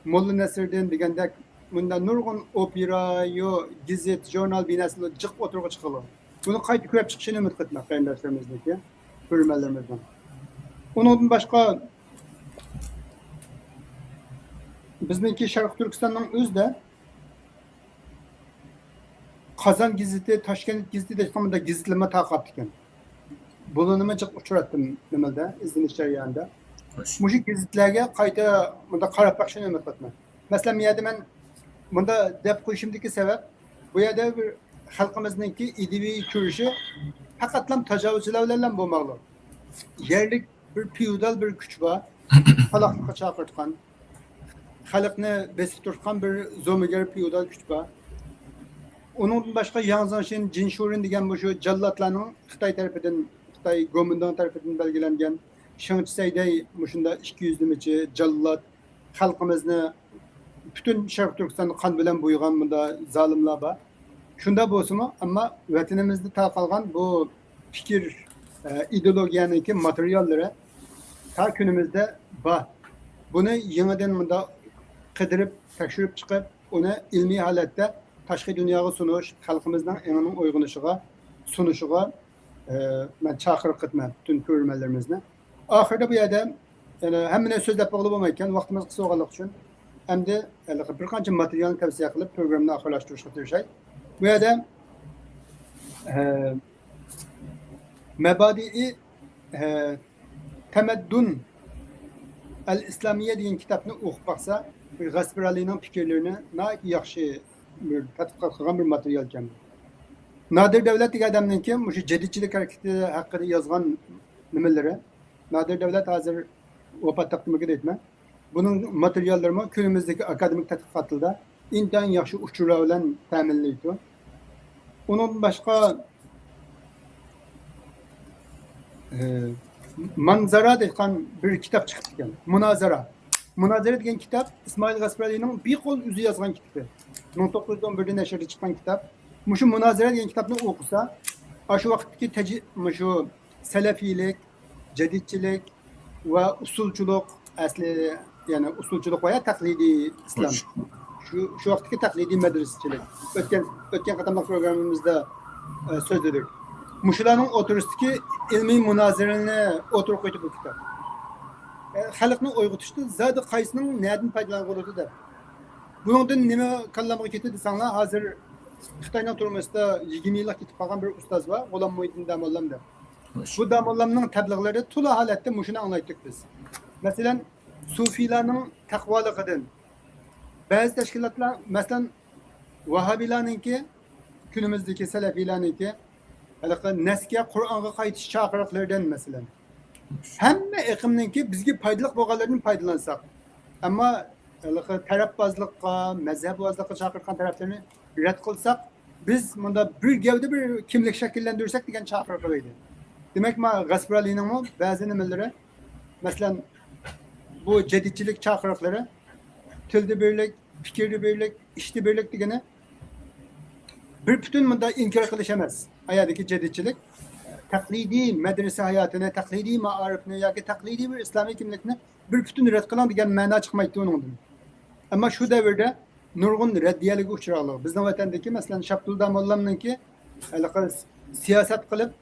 موللا نەسىردىن دېگەندەك، مۇنداق نۇرغۇن ئوپېرا، يو، گېزىت، ژۇرنال بىناسى جىق ئوتتۇرىغا چىقىدۇ. بۇنى قايتا كۆرۈپ چىقىشىنى ئۈمىد قىلىمەن قېرىنداشلىرىمىزنىڭكى، كۆرۈرمەنلىرىمىزنىڭ. ئۇنىڭدىن باشقا، بىزنىڭكى شەرقىي تۈركىستاننىڭ ئۆزىدە قازان گېزىتى، تاشكەنت گېزىتى دەيدىغان مۇنداق گېزىتلەرمۇ تارقاپتىكەن. بۇلارنىمۇ جىق ئۇچراتتىم نېمىدە، ئىزدىنىش جەريانىدا. خوش. مۇشۇ گېزىتلەرگە قايتا مۇنداق قاراپ بېقىشنى ئۈمىد قىلىمەن. مەسىلەن، بۇ يەردە مەن مۇنداق دەپ قويۇشۇمدىكى سەۋەب، بۇ يەردە بىر خەلقىمىزنىڭكى ئىدىيەۋى كۈرىشى پەقەتلا تاجاۋۇزچىلار بىلەنلا بولماقلىق. يەرلىك بىر فېئودال بىر كۈچ بار، قالاقلىققا چاقىرتقان، خەلقنى بېسىپ تۇرتقان بىر زومىگەر فېئودال كۈچ بار. ئۇنىڭدىن باشقا، ياڭ زېڭشىن، جىن شۇرېن دېگەن مۇشۇ جاللاتلارنىڭ خىتاي تەرىپىدىن، خىتاي گومىنداڭ تەرىپىدىن بەلگىلەنگەن شېڭچى سەيدەي مۇشۇنداق ئىككى يۈزلىمىچى جاللات، خەلقىمىزنى پۈتۈن شەرقىي تۈركىستاننى قان بىلەن بويىغان مۇنداق زالىملار بار. شۇنداق بولسىمۇ، ئەمما ۋەتىنىمىزدە تارقالغان بۇ پىكىر، ئە، ئىدېئولوگىيەنىڭكى ماتېرىياللىرى تا كۈنىمىزدە بار. بۇنى يېڭىدىن مۇنداق قىدىرىپ، تەكشۈرۈپ چىقىپ، ئۇنى ئىلمىي ھالەتتە تاشقى دۇنياغا سۇنۇش، خەلقىمىزنىڭ ئېڭىنىڭ ئويغىنىشىغا، سۇنۇشىغا، ئە، مەن چاقىرىق قىلىمەن پۈتۈن كۆرۈرمەنلىرىمىزنى. ئاخىرىدا بۇ يەردە يەنە ھەممىنى سۆزلەپ بولغىلى بولمايدىكەن، ۋاقتىمىز قىس بولغانلىقى ئۈچۈن، ئەمدى ھېلىقى بىر قانچە ماتېرىيالنى تەۋسىيە قىلىپ، پروگراممىنى ئاخىرلاشتۇرۇشقا تىرىشاي. بۇ يەردە، ئە، مەبادىئى، ئە، تەمەددۇن ئەل ئىسلامىيە دېگەن كىتابنى ئوقۇپ باقسا، غەسپىرالىنىڭ پىكىرلىرىنى ناھايىتى ياخشى بىر تەتقىقات قىلغان بىر ماتېرىيال ئىكەن. نادىر دەۋلەت دېگەن ئادەمنىڭكى مۇشۇ جەدىدچىلىك ھەرىكىتى ھەققىدە يازغان نېمىلىرى. نادىر دەۋلەت ھازىر ۋاپات تاپتىمىكىن دەيتمەن. بۇنىڭ ماتېرىياللىرىمۇ كۈنىمىزدىكى ئاكادېمىك تەتقىقاتلىرىدا ئىنتايىن ياخشى ئۇچۇرلار بىلەن تەمىنلەيدۇ. ئۇنىڭدىن باشقا، ئى، مانزارا دەيدىغان بىر كىتاب چىقىپتىكەن. مۇنازىرە. مۇنازىرە دېگەن كىتاب ئىسمائىل غەسپىرىلىنىڭ بىر قول ئۆزى يازغان كىتابى. مىڭ توققۇز يۈز ئون بىردە نەشردە چىققان كىتاب. مۇشۇ مۇنازىرە دېگەن كىتابنى ئوقۇسا، ئاشۇ ۋاقىتتىكى تەجى-، مۇشۇ سەلەفىيلىك، جەدىدچىلىك ۋە ئۇسسۇلچىلىق، ئەسلى، يەنى ئۇسسۇلچىلىق ۋە يا تەقلىدىي ئىسلام. شۇ، شۇ ۋاقىتتىكى تەقلىدىي مەدرىسىچىلىك. ئۆتكەن، ئۆتكەن قېتىملىق پروگراممىمىزدا، ئە، سۆزلىدۇق. مۇشۇلارنىڭ ئوتتۇرىسىدىكى ئىلمىي مۇنازىرىنى ئوتتۇرىغا قويدى بۇ كىتاب. ئە، خەلقنى ئويغىتىشتا زادى قايسىنىڭ نەدىن پايدىلانغىلى دەپ. بۇنىڭدىن نېمە كاللامغا كېتىدۇ دېسەڭلار، ھازىر خىتاينىڭ تۈرمىسىدە يىگىرمە يىللىق كېتىپ قالغان بىر ئۇستاز بار، غۇلام مۇھىدىن داموللام دەپ. بۇ داموللامنىڭ تەبلىغلىرىدە تولا ھالەتتە مۇشۇنى ئاڭلايتتۇق بىز. مەسىلەن، سۇفىيلارنىڭ تەقۋالىقىدىن، بەزى تەشكىلاتلار، مەسىلەن، ۋاھابىيلارنىڭكى، كۈنىمىزدىكى سەلەفىيلارنىڭكى ھېلىقى نەسكە، قۇرئانغا قايتىش چاقىرىقلىرىدىن، مەسىلەن، ھەممە ئېقىمنىڭكى بىزگە پايدىلىق بولغانلىرىدىن پايدىلانساق. ئەمما ھېلىقى تەرەپبازلىققا، مەزھەپۋازلىققا چاقىرىدىغان تەرەپلىرىنى رەت قىلساق، بىز مۇنداق بىر گەۋدە بىر كىملىك شەكىللەندۈرسەك دېگەن چاقىرىق قىلىدۇ. دېمەك، ما غەسپۇر ئالىنىڭمۇ بەزى نېمىلىرى، مەسىلەن، بۇ جەدىدچىلىك چاقىرىقلىرى، تىلدا بىرلىك، پىكىردە بىرلىك، ئىشتا بىرلىك دېگىنى بىر پۈتۈن مۇنداق ئىنكار قىلىش ئەمەس. ئايەردىكى جەدىدچىلىك تەقلىدىي مەدرىسە ھاياتىنى، تەقلىدىي مائارىپنى ياكى تەقلىدىي بىر ئىسلامىي كىملىكنى بىر پۈتۈن رەت قىلىڭ دېگەن مەنا چىقمايتتى ئۇنىڭدىن. ئەمما شۇ دەۋردە نۇرغۇن رەددىيەلەرگە ئۇچراقلىق. بىزنىڭ ۋەتەندىكى، مەسىلەن، شاپتۇللا موللامنىڭكى ھېلىقى سىياسەت قىلىپ،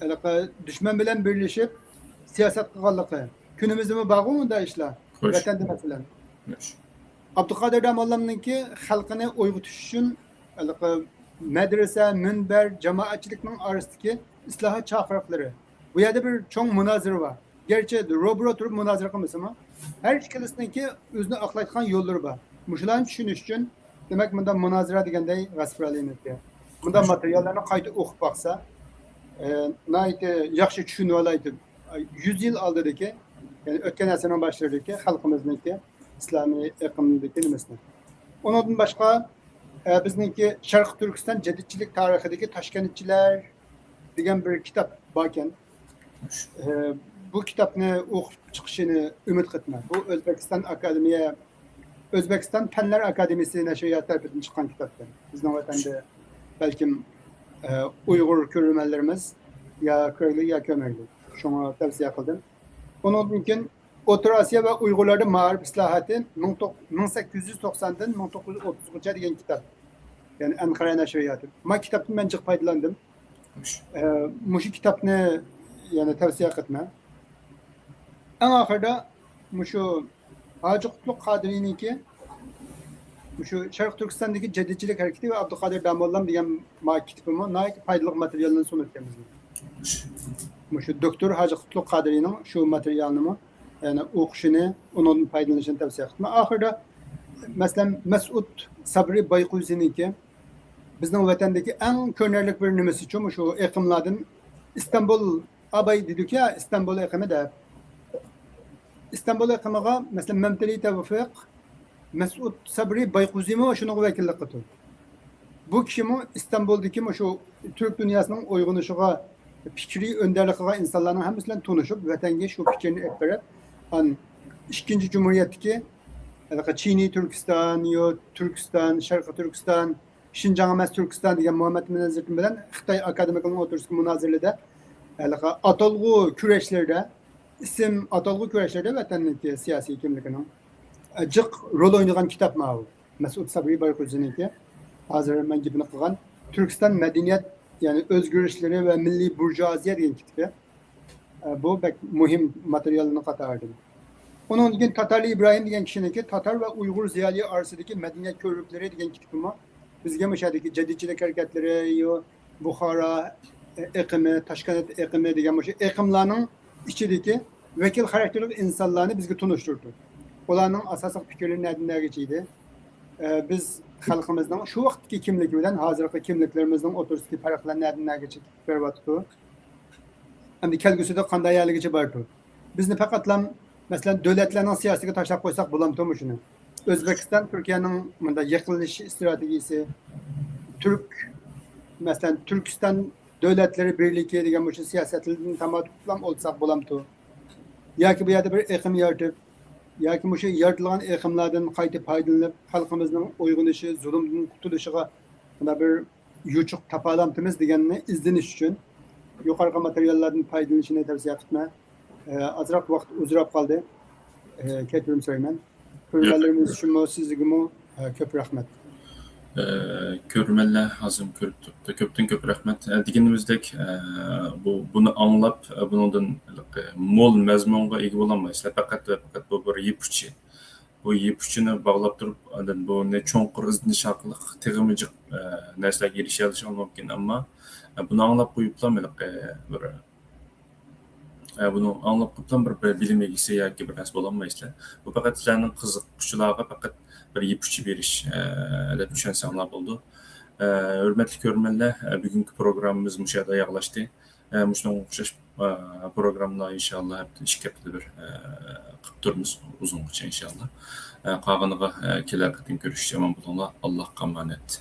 ھېلىقى دۈشمەن بىلەن بىرلىشىپ سىياسەت قىلغانلىقى. كۈنىمىزدىمۇ بارغۇ ئۇنداق ئىشلار. خوش. ۋەتەندە، مەسىلەن. خوش. ئابدۇقادىر داموللامنىڭكى خەلقنى ئويغىتىش ئۈچۈن ھېلىقى مەدرىسە، مۇنبەر، جامائەتچىلىكنىڭ ئارىسىدىكى ئىسلاھات چاقىرىقلىرى. بۇ يەردە بىر چوڭ مۇنازىرە بار. گەرچە روبىرو تۇرۇپ مۇنازىرە قىلمىسىمۇ، ھەر ئىككىلىسىنىڭكى ئۆزىنى ئاقلايدىغان يوللىرى بار. مۇشۇلارنى چۈشىنىش ئۈچۈن، دېمەك، مۇنداق مۇنازىرە دېگەندەي غەسپۇر ئالىنىڭكى. مۇنداق ماتېرىياللارنى قايتا ئوقۇپ باقسا، ئە، ناھايىتى ياخشى چۈشىنىۋالايتتى. يۈز يىل ئالدىدىكى، يەنى ئۆتكەن ئەسىرنىڭ باشلىرىدىكى خەلقىمىزنىڭكى ئىسلامىي ئېقىمدىكى نېمىسىنى. ئۇنىڭدىن باشقا، ئە، بىزنىڭكى شەرقىي تۈركىستان جەدىدچىلىك تارىخىدىكى تاشكەنتچىلەر دېگەن بىر كىتاب باركەن. ئە، بۇ كىتابنى ئوقۇپ چىقىشىنى ئۈمىد قىلىمەن. بۇ ئۆزبېكىستان ئاكادېمىيە، ئۆزبېكىستان پەنلەر ئاكادېمىيىسى نەشرىياتى تەرىپىدىن چىققان كىتابتۇر. بىزنىڭ ۋەتەندە بەلكىم، ئە، ئۇيغۇر كۆرۈرمەنلىرىمىز يا كۆرگۈلۈك يا كۆرمەگۈلۈك. شۇڭا تەۋسىيە قىلدىم. ئۇنىڭدىن كېيىن ئوتتۇرا ئاسىيا ۋە ئۇيغۇرلاردا مائارىپ ئىسلاھاتى مىڭ توق-، مىڭ سەككىز يۈز توقساندىن مىڭ توققۇز يۈز ئوتتۇزغىچە دېگەن كىتاب. يەنى ئەنقەرە نەشرىياتى. ما كىتابتىن مەن جىق پايدىلاندىم. خوش. ئە، مۇشۇ كىتابنى يەنە تەۋسىيە قىلىمەن. ئەڭ ئاخىرىدا مۇشۇ ھاجى قۇتلۇق قادىرىنىڭكى مۇشۇ شەرقىي تۈركىستاندىكى جەدىدچىلىك ھەرىكىتى ۋە ئابدۇقادىر داموللام دېگەن ما كىتابىمۇ ناھايىتى پايدىلىق ماتېرىيالنى سۇنۇپتىكەن بىزگە. مۇشۇ دوكتور ھاجى قۇتلۇق قادىرىنىڭ شۇ ماتېرىيالنىمۇ، يەنى ئوقۇشىنى، ئۇنىڭدىن پايدىلىنىشىنى تەۋسىيە قىلىمەن. ئاخىرىدا، مەسىلەن، مەسئۇد سابرى بايقۇزىنىڭكى بىزنىڭ ۋەتەندىكى ئەڭ كۆرۈنەرلىك بىر نېمىسىچۇ، مۇشۇ ئېقىملاردىن ئىستانبۇل، ئاباي دېدۇكى، يا ئىستانبۇل ئېقىمى دەپ. ئىستانبۇل ئېقىمىغا، مەسىلەن، مەمتىلى تەۋفىق، مەسئۇد سابرى بايقۇزىمۇ شۇنىڭغا ۋەكىللىك قىلىدۇ. بۇ كىشىمۇ ئىستانبۇلدىكى مۇشۇ تۈرك دۇنياسىنىڭ ئويغىنىشىغا پىكرىي ئۆندەرلىك قىلغان ئىنسانلارنىڭ ھەممىسى بىلەن تونۇشۇپ، ۋەتەنگە شۇ پىكىرنى ئېلىپ بېرىپ، ئان-، ئىككىنچى جۇمھۇرىيەتتىكى، ھېلىقى چىنىي تۈركىستان، يو، تۈركىستان، شەرقىي تۈركىستان، شىنجاڭ ئەمەس تۈركىستان دېگەن مۇھەممەد مىنىر زېرىكىن بىلەن خىتاي ئاكادېمىكىنىڭ ئوتتۇرىسىدىكى مۇنازىرىلىرىدە، ھېلىقى ئاتالغۇ كۈرەشلىرىدە، ئىسىم ئاتالغۇ كۈرەشلىرىدە ۋەتەننىڭكى سىياسىي كىملىكىنىڭ جىق رول ئوينىغان كىتاب ماۋۇ. مەسئۇد سابرى بايقۇزىنىڭكى، ھازىر مەن گېپىنى قىلغان تۈركىستان مەدەنىيەت، يەنى ئۆزگىرىشلىرى ۋە مىللىي بۇرژۇئازىيە دېگەن كىتابى. ئە، بۇ بەك مۇھىم ماتېرىيالنىڭ قاتارىدىن. ئۇنىڭدىن كېيىن تاتارلى ئىبراھىم دېگەن كىشىنىڭكى تاتار ۋە ئۇيغۇر زىيالىيى ئارىسىدىكى مەدەنىيەت كۆۋرۈكلىرى دېگەن كىتابىمۇ بىزگە مۇشۇ يەردىكى جەدىدچىلىك ھەرىكەتلىرى، يو، بۇخارا ئېقىمى، تاشكەنت ئېقىمى دېگەن مۇشۇ ئېقىملارنىڭ ئىچىدىكى ۋەكىل خاراكتېرلىك ئىنسانلارنى بىزگە تونۇشتۇردى. ئۇلارنىڭ ئاساسلىق پىكىرلىرى نەدىن نەگىچە ئىدى؟ ئە، بىز خەلقىمىزنىڭ شۇ ۋاقىتتىكى كىملىكى بىلەن ھازىرقى كىملىكلىرىمىزنىڭ ئوتتۇرىسىدىكى پەرقلەر نەدىن نەگىچە كېتىپ بېرىۋاتىدۇ؟ ئەمدى كەلگۈسىدە قانداق يەرلىگىچە بارىدۇ؟ بىزنى پەقەتلا، مەسىلەن، دۆلەتلەرنىڭ سىياسىتىگە تاشلاپ قويساق بولامتۇ مۇشۇنى؟ ئۆزبېكىستان تۈركىيەنىڭ مۇنداق يېقىنلىشىش ئىستراتېگىيىسى، تۈرك، مەسىلەن، تۈركىستان دۆلەتلىرى بىرلىكى دېگەن مۇشۇ سىياسەتلىرىدىن تامادىپ تۇتۇپلا ئولتۇرساق بولامتۇ؟ ياكى بۇ يەردە بىر ئېقىم يارىتىپ، ياكى مۇشۇ يارىتىلغان ئېقىملاردىن قايتا پايدىلىنىپ، خەلقىمىزنىڭ ئويغىنىشى، زۇلۇمدىن قۇتۇلۇشىغا مۇنداق بىر يوچۇق تاپالامتىمىز دېگەننى ئىزدىنىش ئۈچۈن يۇقىرىقى ماتېرىياللاردىن پايدىلىنىشىنى تەۋسىيە قىلىمەن. ئە، ئازراق ۋاقىت ئۇزىراپ قالدى. ئە، كەچۈرۈم سورايمەن. ياق. كۆرۈرمەنلىرىمىز ئۈچۈنمۇ سىزگىمۇ، ئە، كۆپ رەھمەت. ئە، كۆرۈرمەنلەر ھازىرمۇ كۆرۈپ تۇرۇپتۇ. كۆپتىن كۆپ رەھمەت. ئە، دېگىنىمىزدەك، ئە، بۇ، بۇنى ئاڭلاپ، ئە، بۇنىڭدىن ھېلىقى مول مەزمۇنغا ئىگە بولالمايسىلەر. پەقەت ۋە پەقەت بۇ بىر يىپ ئۇچى. بۇ يىپ ئۇچىنى باغلاپ تۇرۇپ، ئاندىن بۇنى چوڭقۇر ئىزدىنىش ئارقىلىق تېخىمۇ جىق، ئە، نەرسىلەرگە ئېرىشەلىشىڭىز مۇمكىن. ئەمما، ئە، بۇنى ئاڭلاپ قويۇپلا ھېلىقى بىر ئە، بۇنى ئاڭلاپ قېلىپلا بىر، بىر بىلىم ئىگىسى ياكى بىر نەرسە بولالمايسىلەر. بۇ پەقەت سىلەرنىڭ قىزىققۇچىلارغا پەقەت بىر يىپ ئۇچى بېرىش، ئە، دەپ چۈشەنسەڭلار بولىدۇ. ئە، ھۆرمەتلىك كۆرۈرمەنلەر، ئە، بۈگۈنكى پروگراممىمىز مۇشۇ يەردە ئاياغلاشتى. ئە، مۇشۇنىڭغا ئوخشاش ئە، پروگراممىلار ئىنشاللا ھەپتە ئىككى ھەپتىدە بىر، ئە، قىلىپ تۇرىمىز، ئۇزۇنغىچە ئىنشاللا. ئە، قالغىنىغا، ئە، كېلەر قېتىم كۆرۈشكىچە ئامان بولۇڭلار. ئاللاھقا ئامانەت.